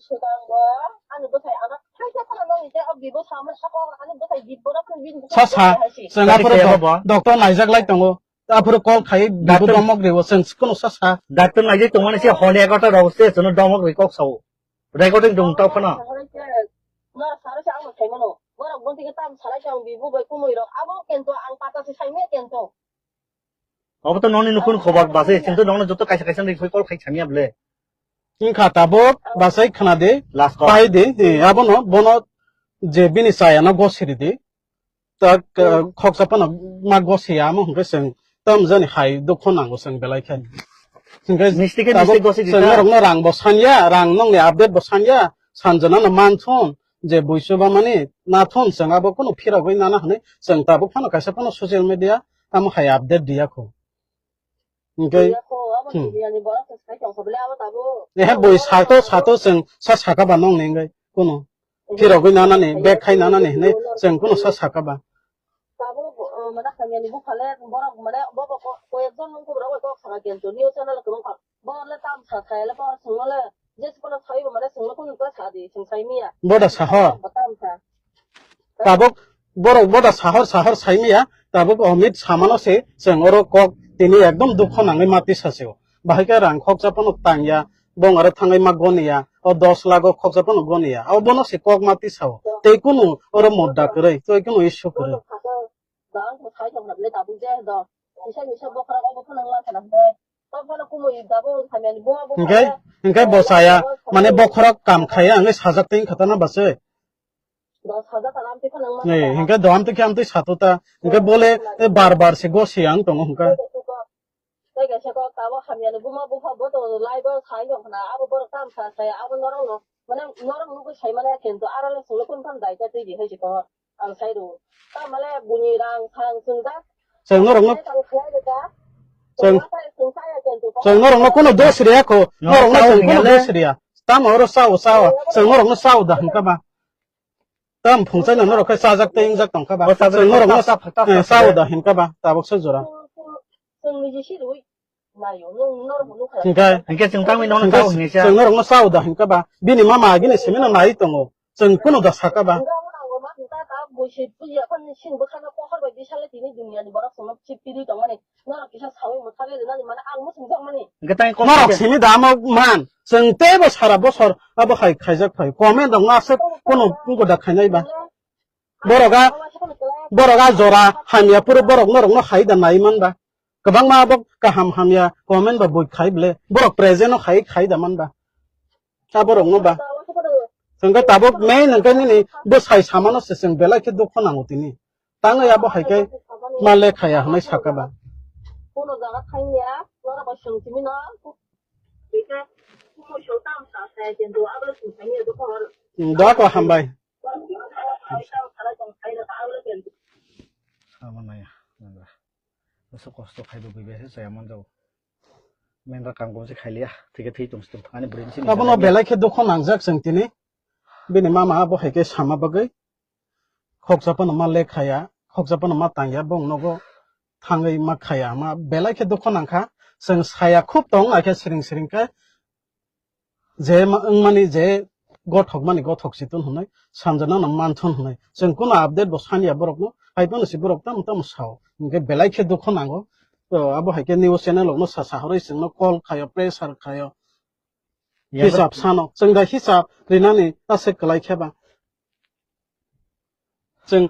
Sa sa, chwng aphuru do-, doctor naijak lai tongo. Aphuru call khai bibo Doctor domok ribo chwng kuno sa sa. Doctor naijak tongmani se hole egarota rok se chwngno domok ri kok sao. Recording dong tao phano. Nor saro se ang sai mano. Borok bon tike tam salai se ang bibu bai kumui rok. Abo kento ang pata se sai me kento. Obo to noni nukun khobor base, sinto noni joto kaisa kaisa ni phoi call khai samya ble. Wngkha tabuk basai khna di. Last call. Pai di, eh, abono, bono je bini chaya no gosiri di. Tak, eh, khoksa phano ma gosiya amo hwnkhe chwng tam jani hai dukho nango chwng belai khe. Hwnkhe misti khe tabuk misti gosi di chwng ta. Norokno rang bo sanya, rang nongni update bo sanya, sanjana no manthun, je buisu ba mani nathun chwng abo kunu phirogwi nana hwnwi chwng tabuk phano kaisa phano social media tamo hai update diya kho. Hwnkhe, hmm. Ehe, bui sato, sato chwng sa saka ba nongni hwnkhe kunu. Phirogwi nanani, bag khai nanani hinwi chwng kunu sa saka ba. Boda saho. Tabuk borok boda sahor sahor saimiya, tabuk Amit samano se chwng oro kok tini ekdom dukho nangwi ma tisa se o. Bahai khe rang khoksa phano tangya, bong aro thangwi ma goniya, o dos lakh o khoksa phano goniya. O bono se kok ma tisa o. Tei kunu oro mudda kwrwi, tei kunu issue kwrwi. Hingke, hingke bo chaya, mane bokhorok kam khaya, hingke sajak tei khatana basai. Nei, hingke do amtwi khe amtwi sato ta, hingke bole, eh, bar bar se gosi ang tongo hingke. Chwng norokno, chwng, chwng norokno kunu dos riya kho, norokno chwng kunu dos riya. Tamo oro sao, sao, chwng norokno sao da hingke ba. Tam phungchaino norok khe chajak tei wngjak tongkha ba. O chajak chwng norokno tongkha, chajak tongkha. Eh, sao da hinkha ba, tabuk se jora. Chwng niji sirwi naio, nwng norok bo nukha. Hinkhe, hinkhe chwng tangwi nono hinkhe sao hinwi sa. Chwng norokno sao da hinkha ba. Bini mama agini simino nai tongo. Chwng kunu da saka ba. Nwng nango ma hinta ta buisi puji aphani sin bwkhano pohor bai bisale tini duniani borok chwngno chip piri tongmani. Norok kisa sawi mwthagwi rwnani, mane ang muchungjakmani. Hwnkhe tang kok norok khe simi da amo man. Chwng teibo sara bosor abo hai khaijak phai. Comment rok no aswk kono goda khainai ba. Borok a, borok a jora hamya phuru borok norok no hai da nai man ba. Kwbangma abo kaham hamya comment ba bui khai ble. Borok present no hai khai da man ba. Abo rok no ba. Chwng khe tabuk main hwnkhe nini bwsai samano se chwng belai khe dukho nango tini. Tangwi abo hai khe ma lekhaya hwnwi saka ba. Kono jaga thangya, oro bai swng simi no. Bika, kumo swng tam sa sa ya, kintu abo swng simi ya, dukho hor. Hmm, doa ko hambai. Abo naya, nangla. Bwswk kosto khai bo bui bai se chaya man jao. Main ra kam kom se khai liya, thik khe thwi tong stung thang ani bwrwi ni simi. Abono belai khe dukho nangjak chwng tini. Bini mama abo hai khe sama bagwi. Khoksa phano ma lekhaya, khoksa phano ma tangya, bong nogo thangwi ma khaya, ma belai khe dukho nangkha. Chwng saya khub tong ai khe siring siring khe je ma-, wngmani je gothok mani gothok si tun hwnwi, sanjana no man thun hwnwi. Chwng kuno update bo sanya borok no, hai phano si borok tamo tamo sao. Hwnkhe belai khe dukho nango. To abo hai khe news channel rok no sa sa horwi chwng no call khayo, pressure khayo. Yang hisab sano. Chwng da hisab rinani aswk kwlai khe ba. Chwng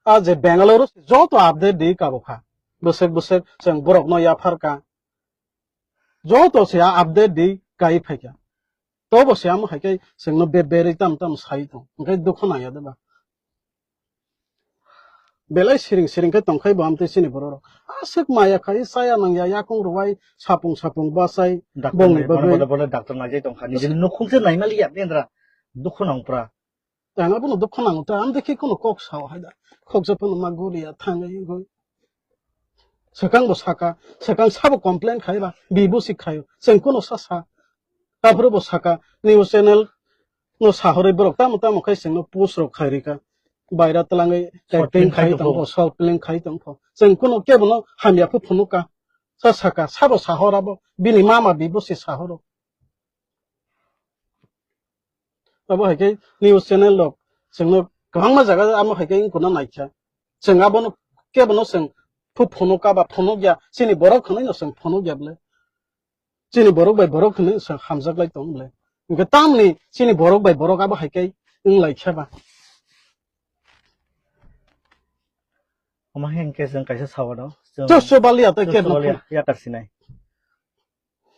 a je Bangalore joto update di kabo kha. Bwswk bwswk chwng borokno yaphar ka. Joto se a update di kai phai kha. Tobo se amo hai khe chwngno be berwi tam tam sai tong. Hwnkhe dukhu nangya de ba. Belai siring siring khe tongkhai bo amtwi chini borok rok. Aswk maya khai chaya nangya yakung rwai sapung sapung bachai. Doctor bongni nai, bono bagwi. Bono, bono doctor naijai tongkha. Nijini nukhung se naimaliya bendra. Dukhu nangpra. Ang abono dukhu nango ta. Amtwi khe kono kok sao hai da. Khoksa phano ma guriya thangwi wngwi. Swkang bo saka, swkang sabo complain khai ba, bibo si khaio. Chwng kono sa sa. Aphuru bo saka, news channel no sahorwi borok tamo tamo khai chwngno post rok khai rika. Baira twlangwi short film acting khai khai tongpho, tongpho, short film khai tongpho. Chwng kuno kebono hamya phu phunuka. Sa saka, sabo sahor abo, bini mama bibo se sahoro. Abo hai khe news channel rok chwngno kwbangma jaga amo hai khe wngkuna naikha. Chwng abono kebono chwng phu phunuka ba phunukya, chini borok hwnwi no chwng phunukya bwle. Chini borok bai borok hwnwi se hamjak lai tong bwle. Hwnkhe tamni chini borok bai borok abo hai khe wng lai khe ba. Omo hwnkhe chwng kaisa sawano. Chwng chwng chwng baliya tei chwng khe chwng baliya, nokho. Yakar sinai.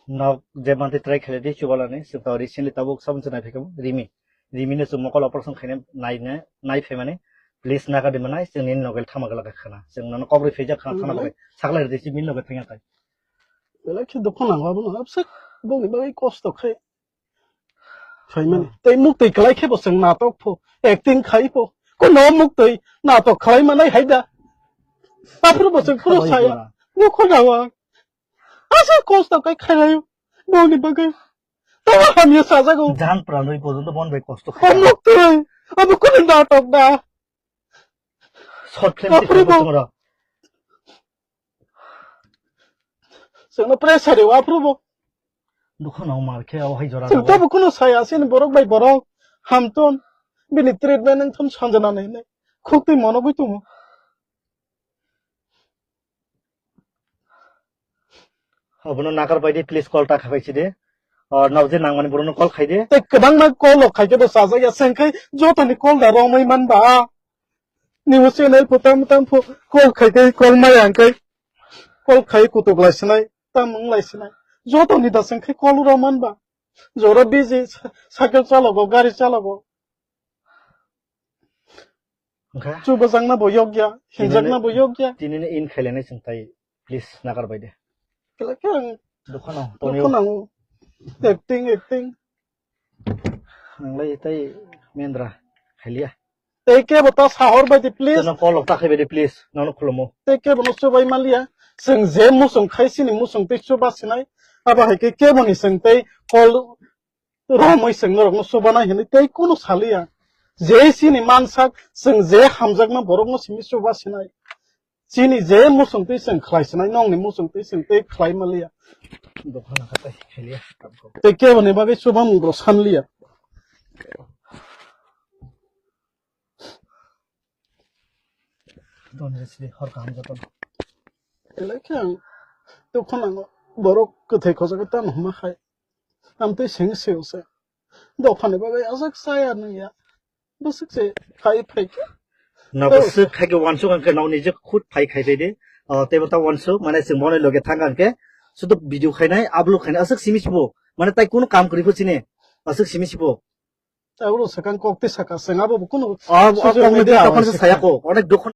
Nok je mantwi try khaile di chubalani, chwng to recently tabuk sabun se nai phai khe Rimi. Rimi no chwng mokol operation khaina nai ne, nai phaimani. Please naga di manai, chwng nini nogel thama gala khana. Chwng nono kobri phaijak khana thana bagwi. Sakla ridi si min loge thangya tai. Belai khe dukhu nango abono, absek bongni bagwi kosto khai. Phaimani. Hmm. Tei muktwi kwlai khe bo chwng natok pho, acting khai pho. Kono muktwi natok khlai manai hai da. Aphuru bo chwng phuru saya. Dukhu nango. Asa kosto kai khainayo. Bongni bagwi. Tamo hamya sajago. Jan pranwi porjonto bon bai kosto khai. Muktwi. Abo kono natok da. Short film aphuru bo. Chwng ra. Chwngno pressure rw aphuru bo. Dukhu no mar khe o hai jora chwng rw. Tabo kuno saya sin borok bai borok. Hamton. Bini treatment wng thon sanjana nai nai. Khuk twi mono gwi tumo. Abono nakar bai di, please call ta khabai si de. Or nao je nangmani borokno call khai de. Tei kwbangma call rok khai khe bo chajak ya, chwng khai jotoni call da romwi man ba. News channel pho tam tam pho call khai khe call maya hwn khe. Call khai kutuk lai sinai, tam wng lai sinai. Jotoni da chwng khai call ro man ba. Jora busy, sa-, cycle chalogo, gari chalogo. Wngkha? Chubajakna bo yokya, hinjakna bo yokya. Tinini in khailani chwng tai, please, nagar bai de. Kela khe ang dukha nang, dukha tonio. Nang. Acting, acting. Nanglai tai mendra khailiya. Tei kebo ta sahor bai de, please. Teno call ta khai bai de, please. Nono khulumo. Tei kebo no chubai maliya. Chwng je muchung khai sini muchung tei chuba sinai. Abo hai khe kebo ni chwng tei call romwi chwng norokno chubanai hwnwi tei kunu saliya. Je chini mansak, chwng je hamjakma borokno simi chuba sinai. Chini je muchung twi chwng khlai sinai, nongni muchung twi chwng tei khlai maliya. Dukha nangkha tei khailiya. Tei keboni bagwi chubamung rw sanliya. Don je sidi hor kaham jotono. Belai khe ang dukha nango, borok kwthai khojago tamo hwnma khai. Amtwi seng seo se. Dophani bagwi aswk chaya nungya. Bwswk se khai phai khe. Na bwswk khai khe wansuk ang khe nokni je khut phai khai phai de. O, teibo ta wansuk, mane chwng boni loge thang ang khe. Sudu video khainai, upload khainai, aswk simi sibo. Mane tai kunu kam kwrwi pho chini. Aswk simi sibo. Tabuk swkang kok tei saka, chwng abo bo kunu o, o, social media tokon se saya ko. Onek dukha.